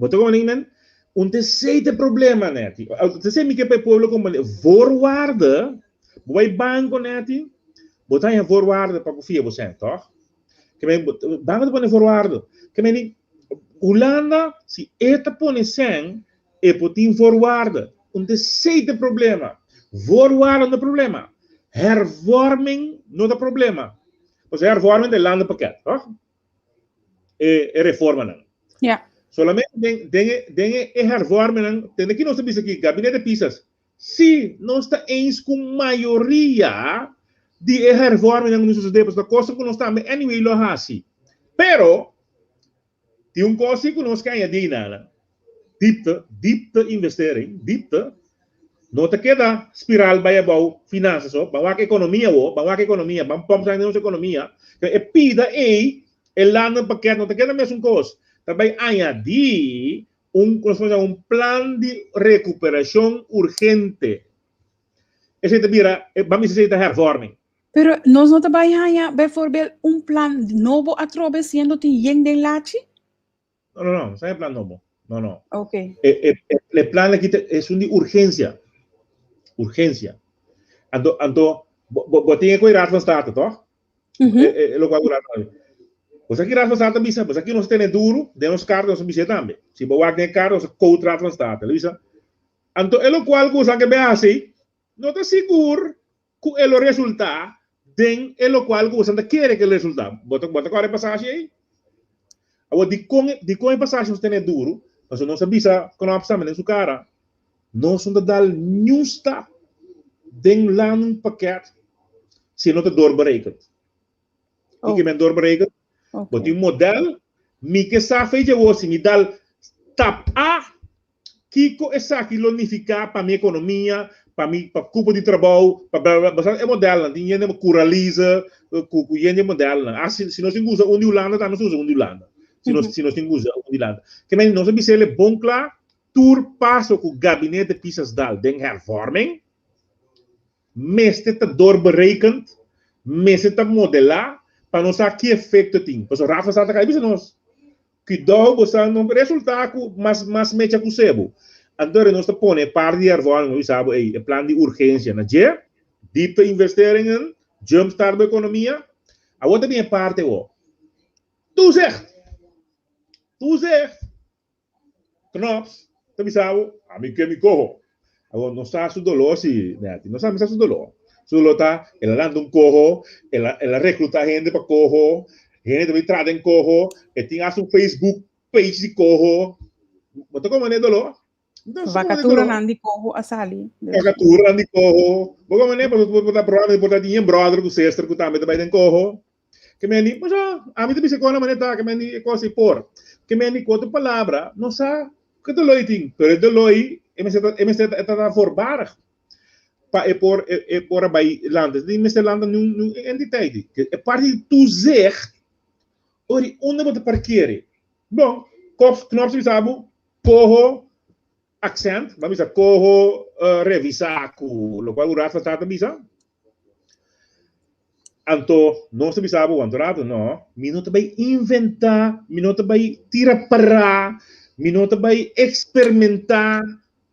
Bo ta komprende men? Un ta esei ta e problema, Netty. Ta esei mi ke pa e pueblo komprende. Voorwaarde, bo bai banko, Netty, bo ta haña voorwaarde pa bo fia bo sèn, tòg? Ke men, banko ta pone voorwaarde. Ke men di, Hulanda, si e ta pone sèn, e por tin voorwaarde. Un ta esei ta e problema. Voorwaarde no ta problema. Hervorming no ta problema. Pasobra hervorming ta e landenpakket, tòg? E, e reformanan. Ja. Solamente den, den, e, den e, e hervormingnan, tende ki nos ta bisa aki, Gabinete Pisas, Si nos ta eens ku mayoria di e hervormingnan ku nos a sosodé, pasobra kosnan ku nos tambe anyway lo hasi. Pero, tin un kos si ku nos ke añadí einan, diepte, diepte investering, diepte, no ta keda spiral bai abou finansa so, ban wak ekonomia awo, ban wak ekonomia, ban pòmp sangre den nos ekonomia. E pida ei, e landenpakket no ta keda mesun kos, ta bai añadí Un nos por un plan di recuperacion urgente. Esey ta bira, ban bisa esey ta hervorming. Pero nos no ta bay haña bijvoorbeeld un plan nobo atrobe siendo tin yen den lachi? No, no, no, no sa e plan nobo. No, no. Ok. E, e, e plan aki ta esun di urgencia. Urgencia. Anto, anto, bo, bo, bo tin e cu e Raad van State, toch? E lokual ku Raad van Bo sa ki Raad van State a bisa? Bo sa ki nos tene duru den nos karta nos a bis'é tambe. Si bo wak den e karta nos a quote Raad van State. El a bisa, Anto e lokual ku boso ke bai hasi no ta sigur ku e lo resultá den e lokual ku boso ta kere ku e lo resultá. Bo ta bo ta kòrda e pasashi ei? Awor dikon dikon e pasashi nos tene duru? Pasobra nos a bisa Knops tambe den su kara, Nos no ta dal niun stap den landenpakket si no ta doorberekend. Kiko men doorberekend? Bo tin un model, mi ke sa fecha awor si mi dal stap A, kiko esaki lo nifiká pa mi ekonomia, pa mi pa kupo di trabou, pa bla bla bla. Bo sa e modelnan, tin hende Curalize ku ku hende modelnan. Ah si nos tin ku usa un di Hulanda tambe nos ta usa un di Hulanda. Si nos si nos tin ku usa un di Hulanda. Ke men nos a bisa el bon kla Tur paso ku Gabinete Pisas dal den hervorming mester ta doorberekend, mester ta modelá pa nos sa ki efekto tin. Pasobra Rafa sa ta kai bisa nos, Kuidou bo sa no resultá ku mas mas mecha ku sebo. Anto nos ta pone e parti di hervorming, bo bisa bo, ey, e plan di urgensia na dje, diepte investeringen, jumpstart bo ekonomia. Awor ta bin e parti awor. Toezicht! Toezicht! Knops ta bisa bo, ami ke mi koho. Awor no sa su doló si, Netty, no sa mi sa su doló. Su doló ta, el a lanta un koho, el a el a rekluta hende pa koho, hende ta bin traha den koho, e tin hasta un Facebook page di koho. Bo ta komprende e doló? Vakaturanan di koho a sali. Vakaturanan di koho. Bo komprende? Pasobra bo ta probablemente por ta tin yen bròder ku sester ku tambe ta bai den koho. Ke men di, Pasó, ami ta bisa kon manera ta, ke men di e kos ei por. Ke men di, ku otro palabra, no sa ke doló ei tin, pero e doló ei e mester ta, e mester ta, e ta voorbarig pa e por, e, e por a bai lanta. E mester lanta niun, niun entiteit ei. E parti di toezicht, ora di unda bo ta parkeri. Bon, Kops, Knops ta bisa bo, koho accent, bo a bisa koho revisa ku lokual ku Raad van State ta bisa. Anto nos ta bisa bo anto rato, no, mi no ta bai inventá, mi no ta bai tira pará, mi no ta bai eksperimentá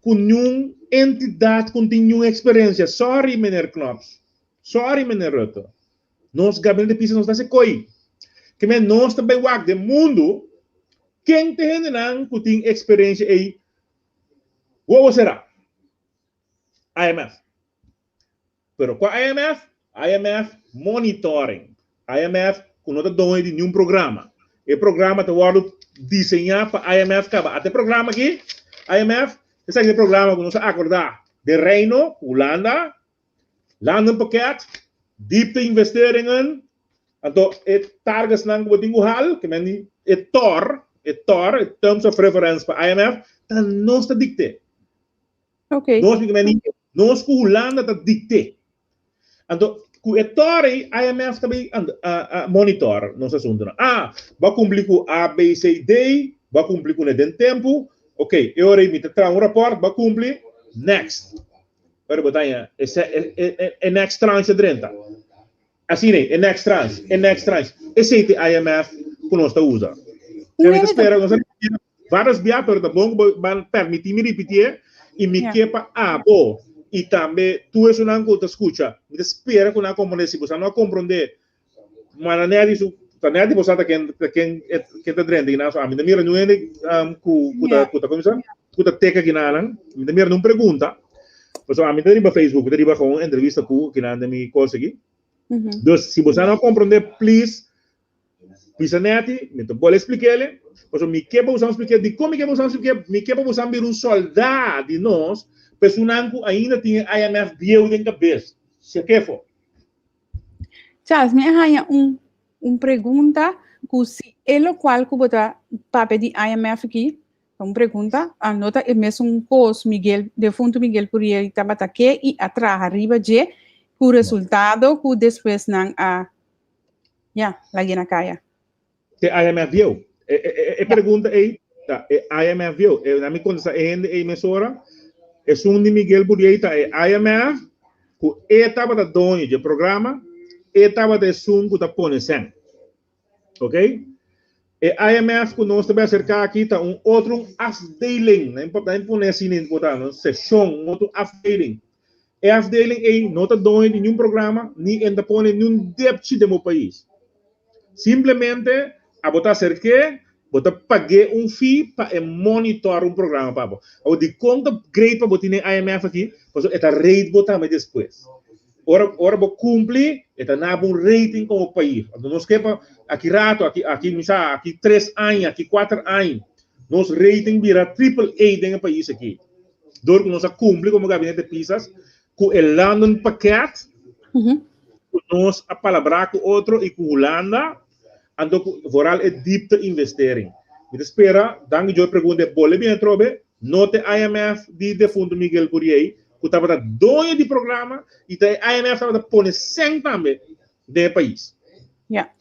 ku niun entidat ku no tin niun eksperensia. Sorry, meneer Knops. Sorry, meneer Rutte. Nos gabinete Pisas nos ta hasi koi. Ke men nos ta bai wak den mundu ken ta e hendenan ku tin eksperensia ei. Wowo será? IMF. Pero kua IMF? IMF monitoring. IMF ku no ta doño di niun programa. E programa ta wòrdu diseñá pa IMF kaba. Ata e programa aki, IMF, esaki ta e programa ku nos a akordá den Reino, Hulanda, Landenpakket, diepte-investeringen, anto e targetsnan ku bo tin ku hal, ke men di e tor, e tor, e terms of reference pa IMF, ta nos ta dikte. Nos mi ke nos ku Hulanda ta dikte. Anto ku e tor ei IMF ta bai monitor nos asuntunan. Ah, bo a kumpli ku A, B, C, D, bo a kumpli kuné den tempu, ok, e ora ei mi ta traha un rapòrt, bo a kumpli, next. Pero bo ta haña e next tranche a drenta. Asina ei, e next tranche, e next tranche. Esei ta e IMF ku nos ta usa. Mi ta spera nos a ripitié vários bia, pero ta bon ku bo ban permití mi ripitié i mi ke pa abo i tambe tur esunnan ku ta skucha. Mi ta spera ku nan a komprondé. Si boso no a komprondé, manda nèt su ta nèt di boso ta ken ta ken ken ta drenta kinan. So ami ta mira niun hende ku ku ta ku ta kuminsá ku ta teka kinanan. Mi ta mira niun pregunta. Pasobra ami ta riba Facebook, mi ta riba un entrevista ku kinan den mi kos aki. Dus si boso no a komprondé, please Bisa Netty, mi ta bole splik'el, pasobra mi ke pa boso splik'el. Dikon mi ke pa boso splik'el? Mi ke pa boso bira un sòldá di nos, pa esunnan ku ainda tin e IMF bieu den kabes. Sekefo. Charles, mi a haña un un pregunta ku si e lokual ku bo ta papia di IMF aki, ta un pregunta, a no ta e mesun kos Miguel, defuntu Miguel Curiel tabata ke i a traha riba dje, ku resultado ku despues nan a Ya, lag'e na kaya. Te IMF bieu. E, e, e, e pregunta ei, ta e IMF bieu. E, na mi kontesta e hende ei mesora, esun di Miguel Buriey ta e IMF ku e tabata doño dje programa, e tabata esun ku ta pone sèn. Ok? E IMF ku nos ta bai aserká aki ta un otro un afdeling, na na pone asina importá, no? Seshon, un otro afdeling. E afdeling ei no ta doño di niun programa ni e no ta pone niun depchi den bo pais. Simplemente abo ta aserk'é, bo ta pag'é un fee pa e monitor un programa pa bo. Abo dikon ta great pa bo tin e IMF aki? Pasobra e ta rate bo tambe despues. Ora ora bo kumpli e ta na bo un rating komo pais. Anto nos ke pa aki rato, aki aki mi sa aki tres aña, aki kuater aña nos rating bira triple A den e pais aki. Dor ku nos a kumpli komo gabinete Pisas ku e landenpakket ku nos a palabrá ku otro i ku Hulanda, anto ku vooral e diepte investering. Mi ta spera, danki Joy pregunta e bole bien atrobe, no ta e IMF di defunto Miguel Curiey ku tabata doño di programa i ta e IMF tabata pone sèn tambe den e pais. Ya.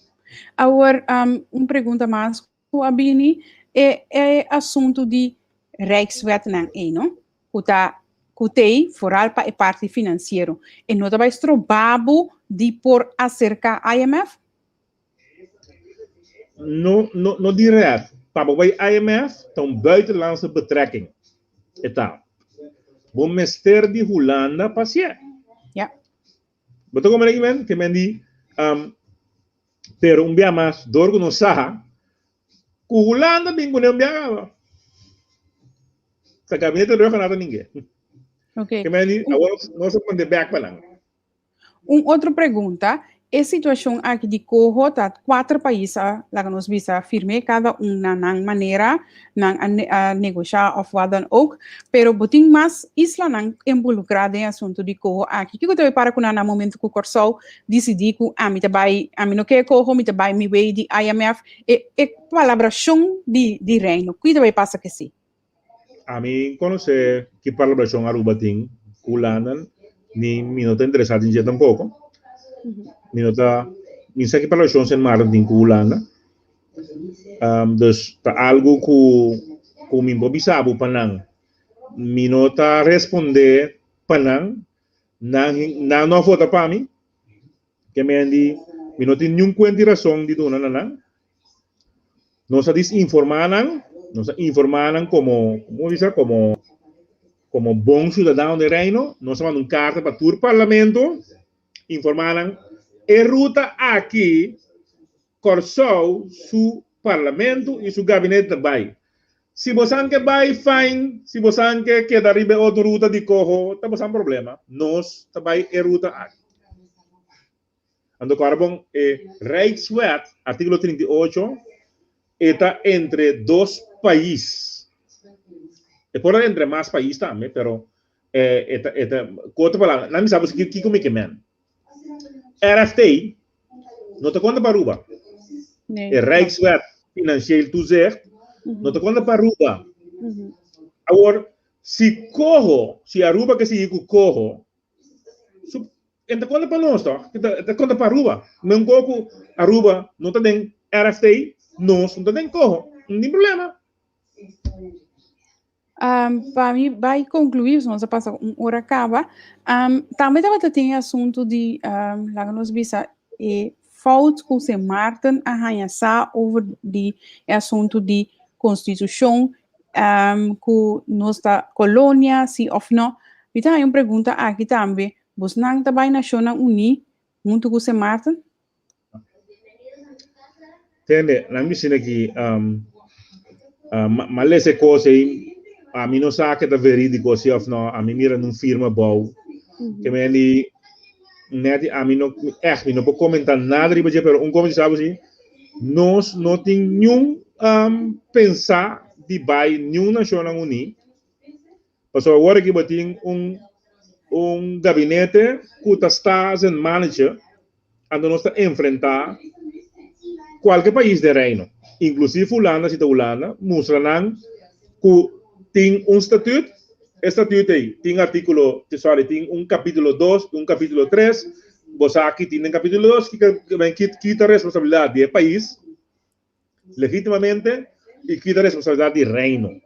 Awor un pregunta mas Ku a bini e e asuntu di Rijkswetnan ei no, ku ta ku t'ei foral pa e parti finansiero. E no ta bai stroba bo di por aserká IMF? No, no, no direct. Pa bo bai IMF ta un buitenlandse betrekking e ta. Bo mester di Hulanda pa hasié. Ja. Bo ta komprende ki men? Ke men di, pero un bia mas, dor ku nos sa ku Hulanda bin kuné un bia kaba. Ta gabinete Rhuggenaath ta ninge. Okay. Ke men di, awor nos a manda bek pa nan. Un otro pregunta, e situacion aki di coho ta cuater pais a laga nos bisa firme cada un na nan manera, nan a negosha of wat dan ook, pero bo tin mas islanan involucra den e asunto di coho aki. Kiko ta bay para cu nan na momento cu Corsou dicidi cu ami ta bay, ami no ke coho, mi ta bay mi way di IMF, e e palabracion di di Reino, ki ta bay pasa cu esey? Ami conoce ki palabracion Aruba tin cu Hulanda, ni mi no ta interesa den dje tampoco. Mi no ta, mi sa ki palabracion Sint Maarten tin cu Hulanda. Dus ta algu ku ku mi por bisa bo pa nan. Mi no ta respondé pa nan, nan nan no a vota pa mi. Ke men di, mi no tin niun kuent di rason di duna na nan. Nos a disinformá nan, nos a informá nan komo, komo bisa, komo, komo bon siudadano den Reino. Nos a manda un karta pa tur parlamento, informá nan e ruta aki Kòrsou su parlamento i su gabinete ta bai. Si bosan ke bai, fine, si bosan ke keda riba e otro ruta di koho, ta bosan problema. Nos ta bai e ruta aki. Anto kòrda bon, e Rijkswet, artíkulo 38, e ta entre dos pais. E por ta entre mas pais tambe, pero e ta, e ta, ku otro palabra, nan mi sa bo kiko mi ke men. RFT no ta konta pa Aruba. Nee. E Rijkswet Financieel Toezicht no ta konta pa Aruba. Awor, si coho, si Aruba ke sigui ku coho, su, e ta konta pa nos toch? E ta konta pa Aruba. Men ko ku Aruba no ta den RFT, nos no ta den coho. No tin problema. Pa mi bai concluí, nos a pasa un ora caba. Tambe tabata tin e asunto di, laga nos bisa, e fout cu Sint Maarten a haña sa over di e asunto di constitucion, cu nos ta colonia, si of no. Mi ta haña un pregunta aki tambe, bosnan ta bai Nacionnan Uní hunto cu Sint Maarten? Tende, nan mi sina ki um, uh, ma lesa e kos ei, a mi no sa ke ta verídiko si of no, a mi mira nun firma bou. Ke men di, net a mi no, echt, mi no por komenta nada riba dje, pero un kos mi sabi si, nos no tin niun um, pensa di bai niun Nashonnan Uní, Pasobra awor aki bo tin un un gabinete ku ta sta zijn manager, anto nos ta enfrentá kualke pais den Reino, inklusief Hulanda si ta Hulanda, mustra nan ku tin un statuut, e statuut ei tin artíkulo, sorry, tin un kapítulo dos, un kapítulo tres, bo sa ki tin den kapítulo dos, ki ta responsabilidat di e pais. Legítimamente i kita responsabilidat di Reino.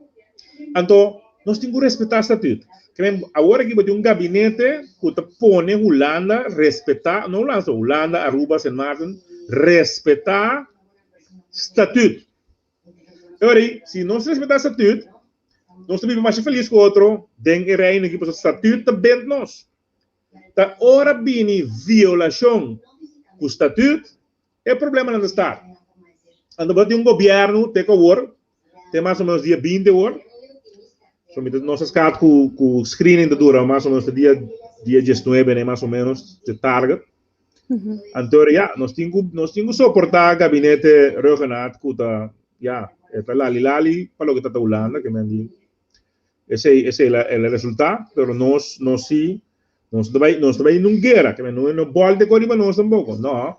Anto, nos tin ku respetá statut. Ke awor aki bo tin un gabinete ku ta pone Hulanda respetá, no Hulanda so, Hulanda, Aruba, Sint Maarten, respetá statut. E ora ei, si nos respetá statut, nos ta biba masha felis ku otro den e Reino aki, pasobra statut ta bent nos. Ta ora bini violashon ku statut, E problemanan ta start. Anto bo tin un gobierno te ku awor, te mas o menos dia 20 awor. So mi ta nos a skat ku ku screening ta dura mas o menos te dia dia 19 ne mas o menos te target. Anto ya, nos tin ku nos tin ku soporta gabinete Rhuggenaath ku ta ya, e ta lali lali pa loke ta ta Hulanda ke men di Esei, esei la, el a resultá, pero nos, nos sí, nos ta bai, nos ta bai nun guera, ke no, no bòlte kos riba nos tampoko, no.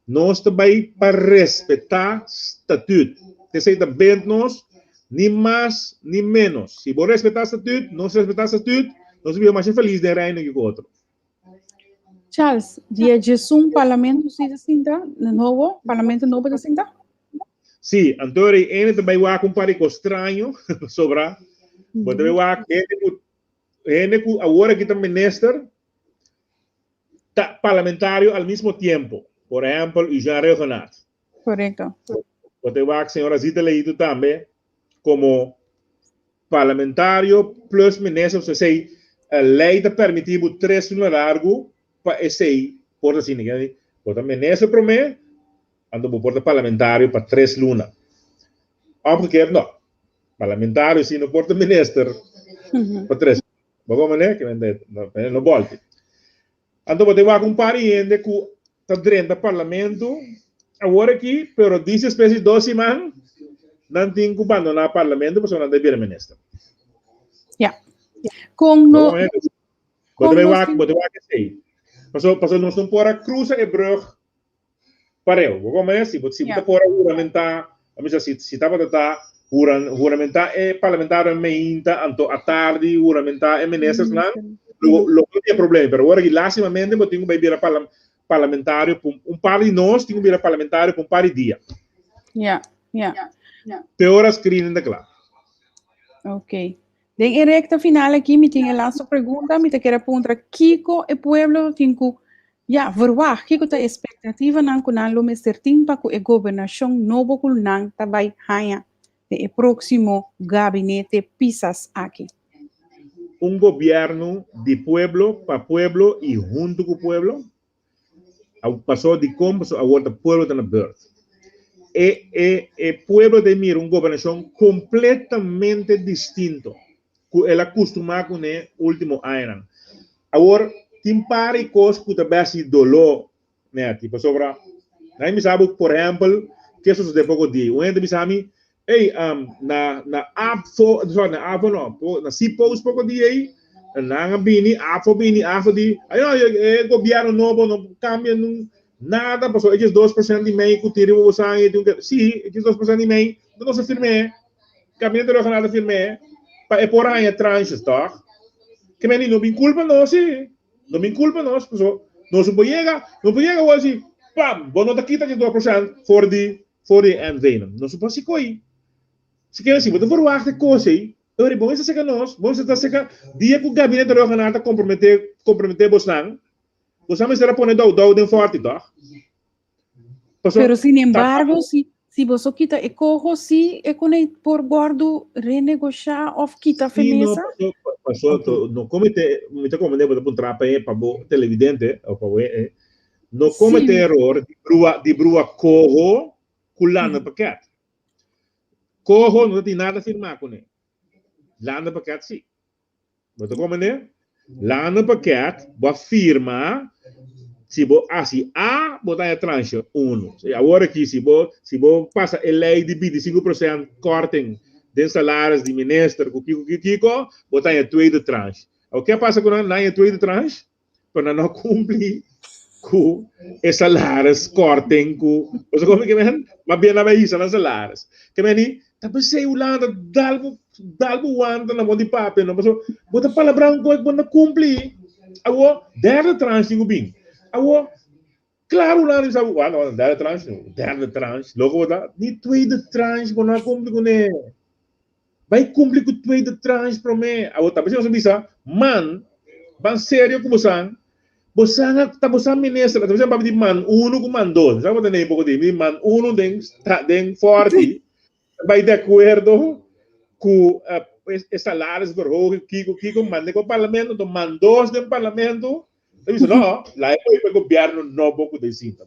Nos ta bai pa respetá statut. Esei ta bent nos, ni mas ni ménos. Si bo respetá statut, nos respetá statut, nos ta biba masha felis den Reino ki ku otro. Charles, dia 11 parlamento si ta sinta, nobo, parlamento nobo ta sinta? Sí, anto rei ene ta bai wak un par di kos straño, sobra bo ta bai wak hende ku hende ku awor aki ta minister ta parlamentario al mismo tiempo. Por ehempel, Eugène Rhuggenaath. Korekto. Bo ta bai wak señora Zita Leito tambe komo parlamentario plus minister, so esei lei ta permití bo tres luna largu pa esei por ta asina. Bo ta minister promé, Anto bo por ta parlamentario pa tres luna. Omgekeerd no. Parlamentario si no por ta minister pa tres luna. Bo por manera ke men no bolti. Anto bo ta wak un par di hende ku ta drenta parlamento awor aki, pero dis despues di dos siman nan tin ku bandoná parlamento pasobra nan ta bira minister. Ja. Kon no Bo ta bai wak, bo ta wak esei. Paso, paso nos no por a cruza e brug Pareu, bo come si bo si bo ta por a huramentá, a misa si si tabata ta huran huramentá e parlamentarionan meinta anto atardi huramentá e ministersnan, lo lo no tin problema, pero ora ki lastimamente bo tin ku bai bira parla parlamentario pa un par di nos tin ku bira parlamentario pa un par di dia. Ja, ja. Te ora screening ta kla. Ok. Den e recta final aki mi tin e laatste pregunta, mi ta kere puntra kiko e pueblo tin ku. Ya, verwacht, kiko ta espektativanan ku nan lo mester tin pa ku e gobernashon nobo ku nan ta bai haña den e próksimo gabinete Pisas aki? Un gobièrnu di pueblo, pa pueblo i huntu ku pueblo. Paso dikon? Paso awor ta pueblo ta na beurt. E e e pueblo ta mira un gobernashon kompletamente distinto ku el a kustumá kuné último añanan. Awor tin par di kos ku ta bèsti doló nèti pasobra nan bisa bo por ehèmpel ke sosodé poko dia. Un hende bisa mi, Ey, na na ABVO, sorry, na ABVO no, na CPOS poko dia ei, nan a bini, ABVO bini, ABVO di, ay no, e gobierno nobo no cambia nun nada, pasobra e djes 2% di mei ku tin riba bo san, e tin un si, e djes 2% di mei, no nos a firm'é, Gabinete Regional a firm'é, pa e por haña tranches, tòg? Ke meni no bin kulpa nos si, no bin kulpa nos, pasobra nos no por yega, no por yega awor si, pam, bo no ta kita djes 2% for di For di e NV-nan. Nos no por hasi koi. Si kere si bo ta verwacht e kos ei, ori bo mester seka nos, bo mester ta seka dia ku gabinete regional ta komprometé komprometé bosnan, bosnan mester a pone dou dou den fòrti tòg? Paso Pero sin ta embargo, si si boso kita e koho si e kone por wòrdu renegoshá òf kita Sí, no, fe mesa? paso, paso Ok. to, no komete, mi ta komprendé bo ta puntra pa e pa bo televidente òf pa bo e No comete Sí. eror di brua, di brua coho cu landenpakket. Coho no ta tin nada firma cune. Landenpakket si. Bo ta comprende? Landenpakket bo a firma si bo haci A bo ta haña tranche uno. Si awor aki si bo si bo pasa e ley di 25% korting den salaris di minister cu kico kico kico bo ta haña tweede tranche. Awor ke a pasa cu nan? Nan haña tweede tranche pero nan no a cumpli cu e salaris korting cu bo sa como ke men mas bien nan bai hisa nan salaris ke men di ta pesey Hulanda dal bo dal bo wanta na mon di papia no pasobra bo ta palabra un cosa cu bo no cumpli awo derde tranche tin cu bin awo claro Hulanda bisa bo no derde tranche no derde tranche loco bo ta ni tweede tranche bo no a cumpli cune Bai cumpli cu tweede tranche prome. Awor ta nos a bisa, man, ban serio cu bosan. Bosan a ta bosan minister, ta bosan papia di man uno cu man dos. Sa bo ta nei poco di man uno den den forti bai de acuerdo cu e salarisverhoging kico kico mande cu parlamento, enton man dos den parlamento Ta bisa no, la e poi pa gobierno nobo cu ta sinta.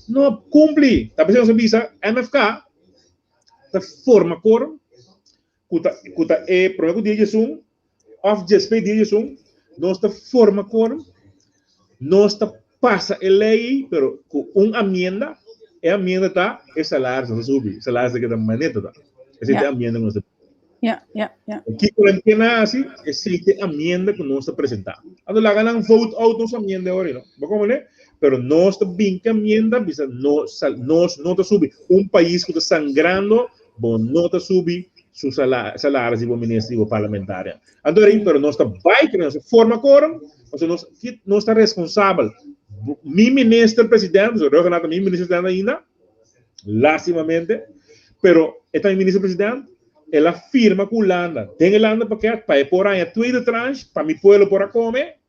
No cumpli. Ta bisa nos a bisa MFK ta forma quorum cu ta cu ta e prome cu dia djesun of djespe dia djesun nos ta forma quorum nos ta pasa e ley pero cu un amienda e amienda ta e salaris no ta subi salaris ta keda maneta ta esey ta e amienda cu nos ta Ja, ja, ja. Kiko nan ke na hasi? Esei ta e amienda ku nos ta presentá. Anto laga nan vote out nos amienda e ora ei, no? Bo komprendé? Pero nos ta bin ku amienda bisa no sal nos no ta subi. Un pais ku ta sangrando, bo no ta subi su sala salaris di bo minister i bo parlamentario. Anto ora ei, pero nos ta bai ku nos ta forma korum, pasobra nos nos ta responsabel. Mi minister presidente, pasobra Rhuggenaath ta mi minister presidente ainda, Lastimamente, pero e ta mi minister president, el a firma cu Hulanda den e landenpakket pa e por haña tweede tranche pa mi pueblo por a come,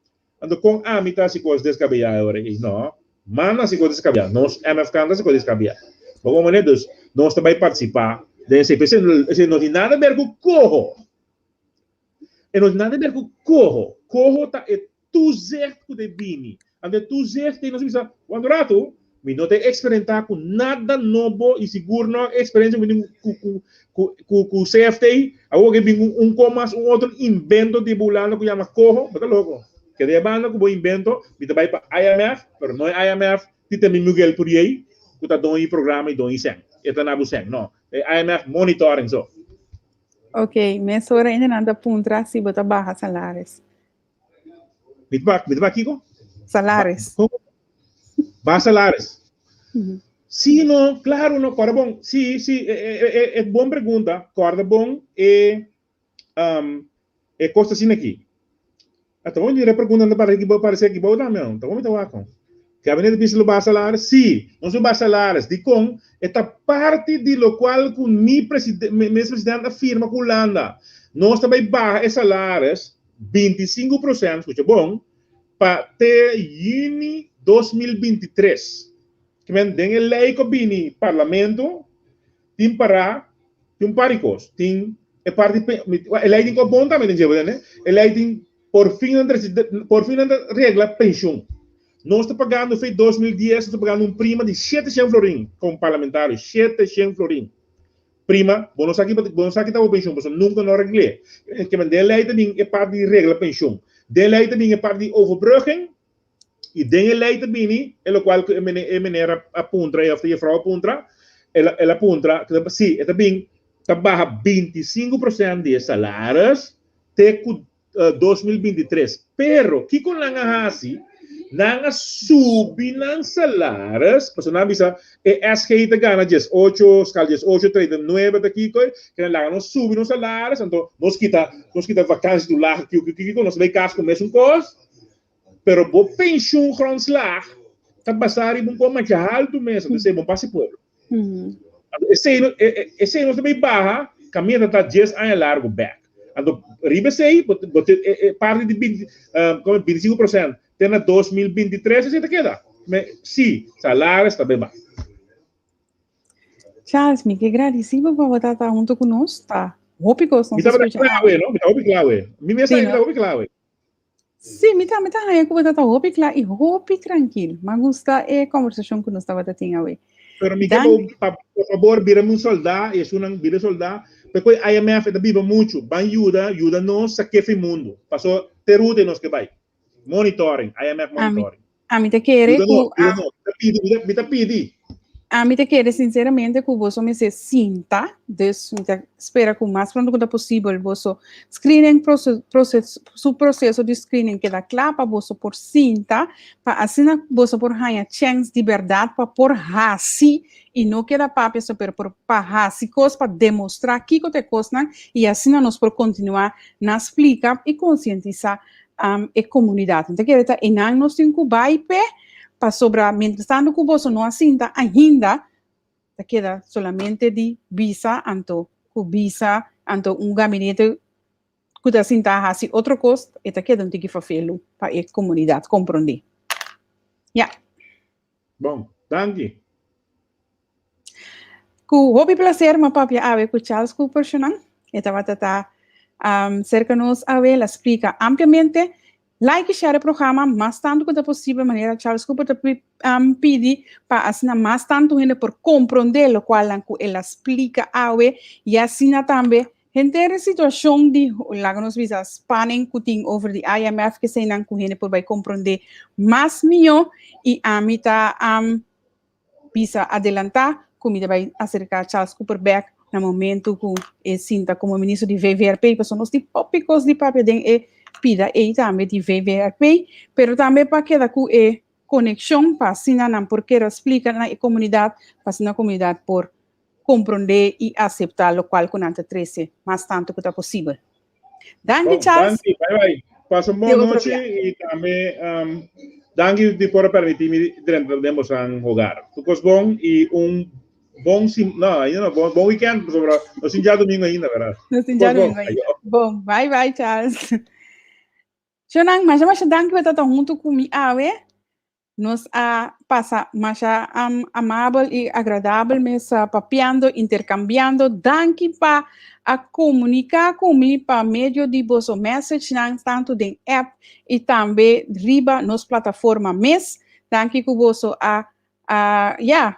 anto con ami ta haci cos descabeyá e ora ei? No, manda haci cos descabeyá, nos MFK no ta haci cos descabeyá. Bo como manera? Dus nos ta bay participa den esey, pero esey no tin nada ber cu coho. E no tin nada ber cu coho. Coho ta e toezicht ku ta e bini. Anto e toezicht ei nos a bisa, wak un ratu, mi no ta eksperimenta ku nada nobo i sigur no eksperensia ku mi tin ku CFT, awor ke bin ku un ko mas un otro invento di Hulanda ku yama coho, bo ta loko. Keda e banda ku bo invento, mi ta bai pa IMF, pero no e IMF di ta mi Miguel Puriey ku ta doño di programa i doño di sèn. E ta na bo sèn, no. E IMF monitoring so. Ok, mesora ainda nan ta puntra si bo ta baha salaris. Mi ta mi ta baha kiko? Salaris. Baha salaris. Si no, claro no, corda bon. Si, si, e, e, e, e bon pregunta. Corda bon e um, e costa asina aki. Ata bon di pregunta no parece que parece que bou tambe no. Ta bon mi ta wak. Gabinete bisa lo baha salaris? Si, nos lo baha salaris. Dikon? E ta parti di lokual ku mi presidente, minister presidente a firma ku Hulanda. Nos ta bai baha e salaris 25%, skucha bon, Pa te yüni 2023. Ke men den e lei ku a bini parlamento tin pará tin un par di kos. Tin e parti e lei tin ku a bon tambe den dje, bo tende? E lei tin por fin nan trese por fin nan ta regla penshun. Nos ta pagando fe 2010 nos ta pagando un prima di 700 florin komo parlamentario, 700 florin. Prima, bo no sa ki bo no sa ki ta bo penshun pasobra nunka no regl'é. Ke men den e lei ta bin e parti di regla penshun. Den e lei ta bin e parti di overbrugging i den e lei ta bini e lokual ku e e meneer a puntra ei òf ta jefrou a puntra, el a el a puntra si e ta bin ta baha 25% di e salaris te ku 2023. Pero kiko nan a hasi? Nan a subi nan salaris, pasobra nan a bisa e SG ta gana 18, skal 18, 39 ta kiko, ke nan laga nos subi nos salaris, anto nos kita nos kita vakantie toelage kiko kiko kiko, nos ta bai kas ku mesun kos, pero bo pensioengrondslag ta basá riba un kos masha haltu mes, anto esei bon pa hasi pueblo. Anto esei no, esei nos ta bay baha kaminda ta 10 aña largo bek. Anto riba esei bo bo te e parti di binti komo 25% te na 2023 esei ta keda. Me si salaris ta bay baha. Charles, mi ke gradisi bo pa bo ta ta hunto ku nos. Ta hopi kos nos a skucha. Mi tabata kla awe, no? Mi ta hopi kla awe. Mi mes sa mi ta hopi kla awe. Sí, mi tambe ta haña ku bo ta ta hopi kla i hopi trankil. M'a gusta e kòmbersashon ku nos tabata tin awe. Pero mi ke bo, pa, por fabor, bira mi un soldá, i esunnan bira soldá, p'e IMF e ta biba muchu. Ban yuda, yuda nos sa ke fin mundu. Paso te ruta nos ke bai. Monitoring, IMF monitoring. Ami ta kere Yuda ku nos, yuda nos. Mi ta pidi, mi ta, mi ta pidi. Ami ta kere sinceramente ku boso mester sinta, dus mi ta spera ku mas pronto ku ta posibel boso screening proces, proces, su proceso di screening keda kla pa boso por sinta, pa asina boso por haña chèns di bèrdat pa por hasi i no keda papia so pero por pa hasi kos pa demostrá kiko ta e kosnan i asina nos por kontinuá na splika i konsientisá e komunidat. Mi ta kere ta einan nos tin ku bai p'e. Pasobra mientrastanto ku boso no a sinta ainda, ta keda solamente di bisa, anto ku bisa, anto un gabinete ku ta sinta hasi otro kos, e ta keda un tiki fafelu pa e komunidat komprondé. Ya. Bon, danki. Ku hopi plaser m'a papia awe ku Charles Cooper shonan. E tabata ta serka nos awe, el a splika ampliamente. Like i share e programa mas tantu ku ta posibel manera Charles Cooper ta pidi pa asina mas tantu hende por komprondé lokualnan ku el a splika awe i asina tambe henter e situashon di laga nos bisa spanning ku tin over di IMF keseinan ku hende por bai komprondé mas mihó i ami ta bisa adelantá ku mi ta bai aserká Charles Cooper bèk na momentu ku e sinta komo ministro di VVRP, pasobra nos tin hopi kos di papia den e pida ei tambe di VVRP, pero tambe pa keda ku e konekshon pa asina nan por keda splika na e komunidat, pa asina komunidat por komprondé i aseptá lokual ku nan ta trese mas tantu ku ta posibel. Danki Bon, Charles. danki, bye bye. Pasa un Te bon otro nochi bia. y tambe um, danki di por a permiti mi drenta den bosan hogar. Tu kos bon y un bon sim, no, ainda no, bon, bon weekend, pasobra no sin djadomingo ainda, verdad? Nos tin Kos bon. djadomingo ainda. Ayo. Bon, bye bye Charles. Shonan, masha masha danki pa ta huntu ku mi awe. Nos a pasa masha amabel i agradabel mes papiando, interkambiando. Danki pa a komuniká ku mi pa medio di boso messagenan tantu den app i tambe riba nos plataforma mes. Danki ku boso a a ya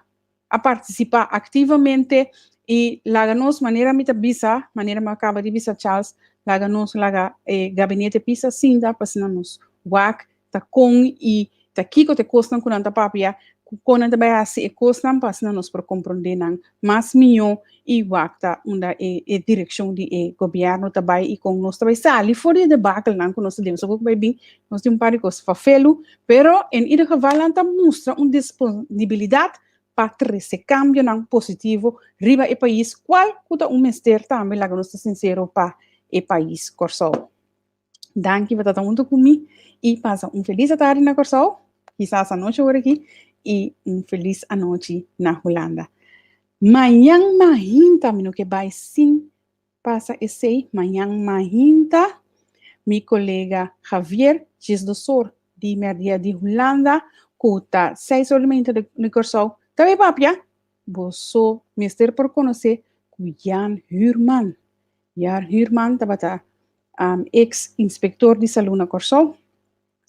a partisipá aktivamente i laga nos manera mi ta bisa, manera mi a kaba di bisa Charles, laga nos laga e gabinete pisa sinta pa asina nos wak ta kon i ta kiko ta e kosnan ku nan ta papia, ku kon nan ta bai hasi e kosnan pa asina nos por komprondé nan mas mihó i wak ta unda e e direkshon di e gobièrnu ta bai i kon nos ta bai sali for di e debakelnan ku nos ta den. Pasobra ku bai bin nos tin un par di kos fafelu, pero en ieder geval nan ta mustra un disponibilidat pa trese kambionan positivo riba e pais kual ku ta un mester tambe laga nos ta sinsero pa e pais Kòrsou. Danki pa ta huntu ku mi i pasa un felis atardi na Kòrsou, kisas anochi ora aki, i un felis anochi na Hulanda. Mañan mahinta mi no ke bai sin pasa esei, mañan mahinta mi kolega Javier Gisdosor. di mèrdia di Hulanda, ku ta seis or di mainta di Kòrsou, ta bai papia. Boso mester por konosé ku Jan Huurman. Jan Huurman tabata eks inspektor di salú na Kòrsou.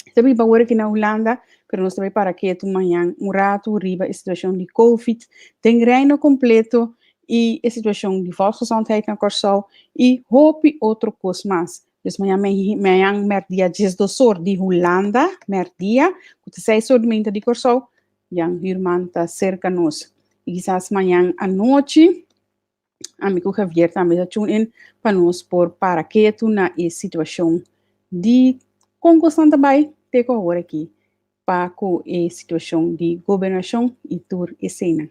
E ta biba awor aki na Hulanda, pero nos ta bai para ketu mañan un ratu riba e situashon di Covid den Reino kompleto i e situashon di volksgezondheid na Kòrsou i hopi otro kos mas. Dus mañan mañan mèrdia diesdos or di Hulanda, mèrdia, ku ta seis or di mainta di Kòrsou, Jan Huurman ta serka nos. I kisas mañan anochi ami ku Javier tambe ta tune in pa nos por para ketu na e situashon di kon kosnan ta bai te ku awor aki pa ku e situashon di gobernashon i tur eseinan.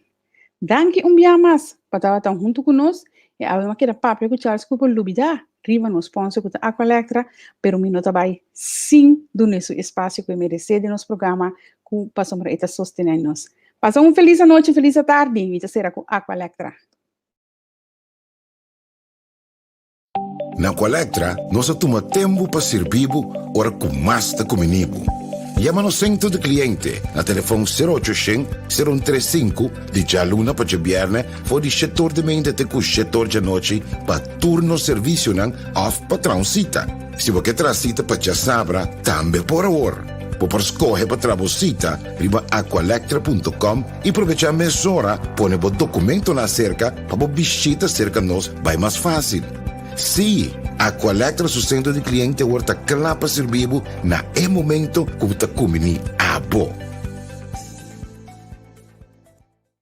Danki un bia mas pa tabata huntu ku nos i awe mi a keda papia ku Charles ku por lubida riba nos sponsor ku ta Aqualectra, pero mi no ta bai sin dun'e su espasio ku e meresé den nos programa ku pasobra e ta sostené nos. Pasa un felis anochi, felis atardi, mi ta sera ku Aqualectra. Na Aqualectra nos a tuma tempu pa sirbi bo ora ku mas ta kumini bo. Yama nos sentro di kliente na telefon sero ocho shen, sero un tres sinku di djaluna pa djabièrnè for di shete or di meinta te ku shete or djanochi pa tur nos servisionan òf pa traha un sita. Si bo ke traha sita pa djasabra tambe por awor. Bo por skohe pa traha bo sita riba aqualectra punto com i probechá mesora pone bo dokumentonan aserka pa bo bishita serka nos bai mas fásil. Sí, Aqualectra su sentro di kliente awor ta kla pa sirbi bo na e momento ku bo ta kumbiní abo.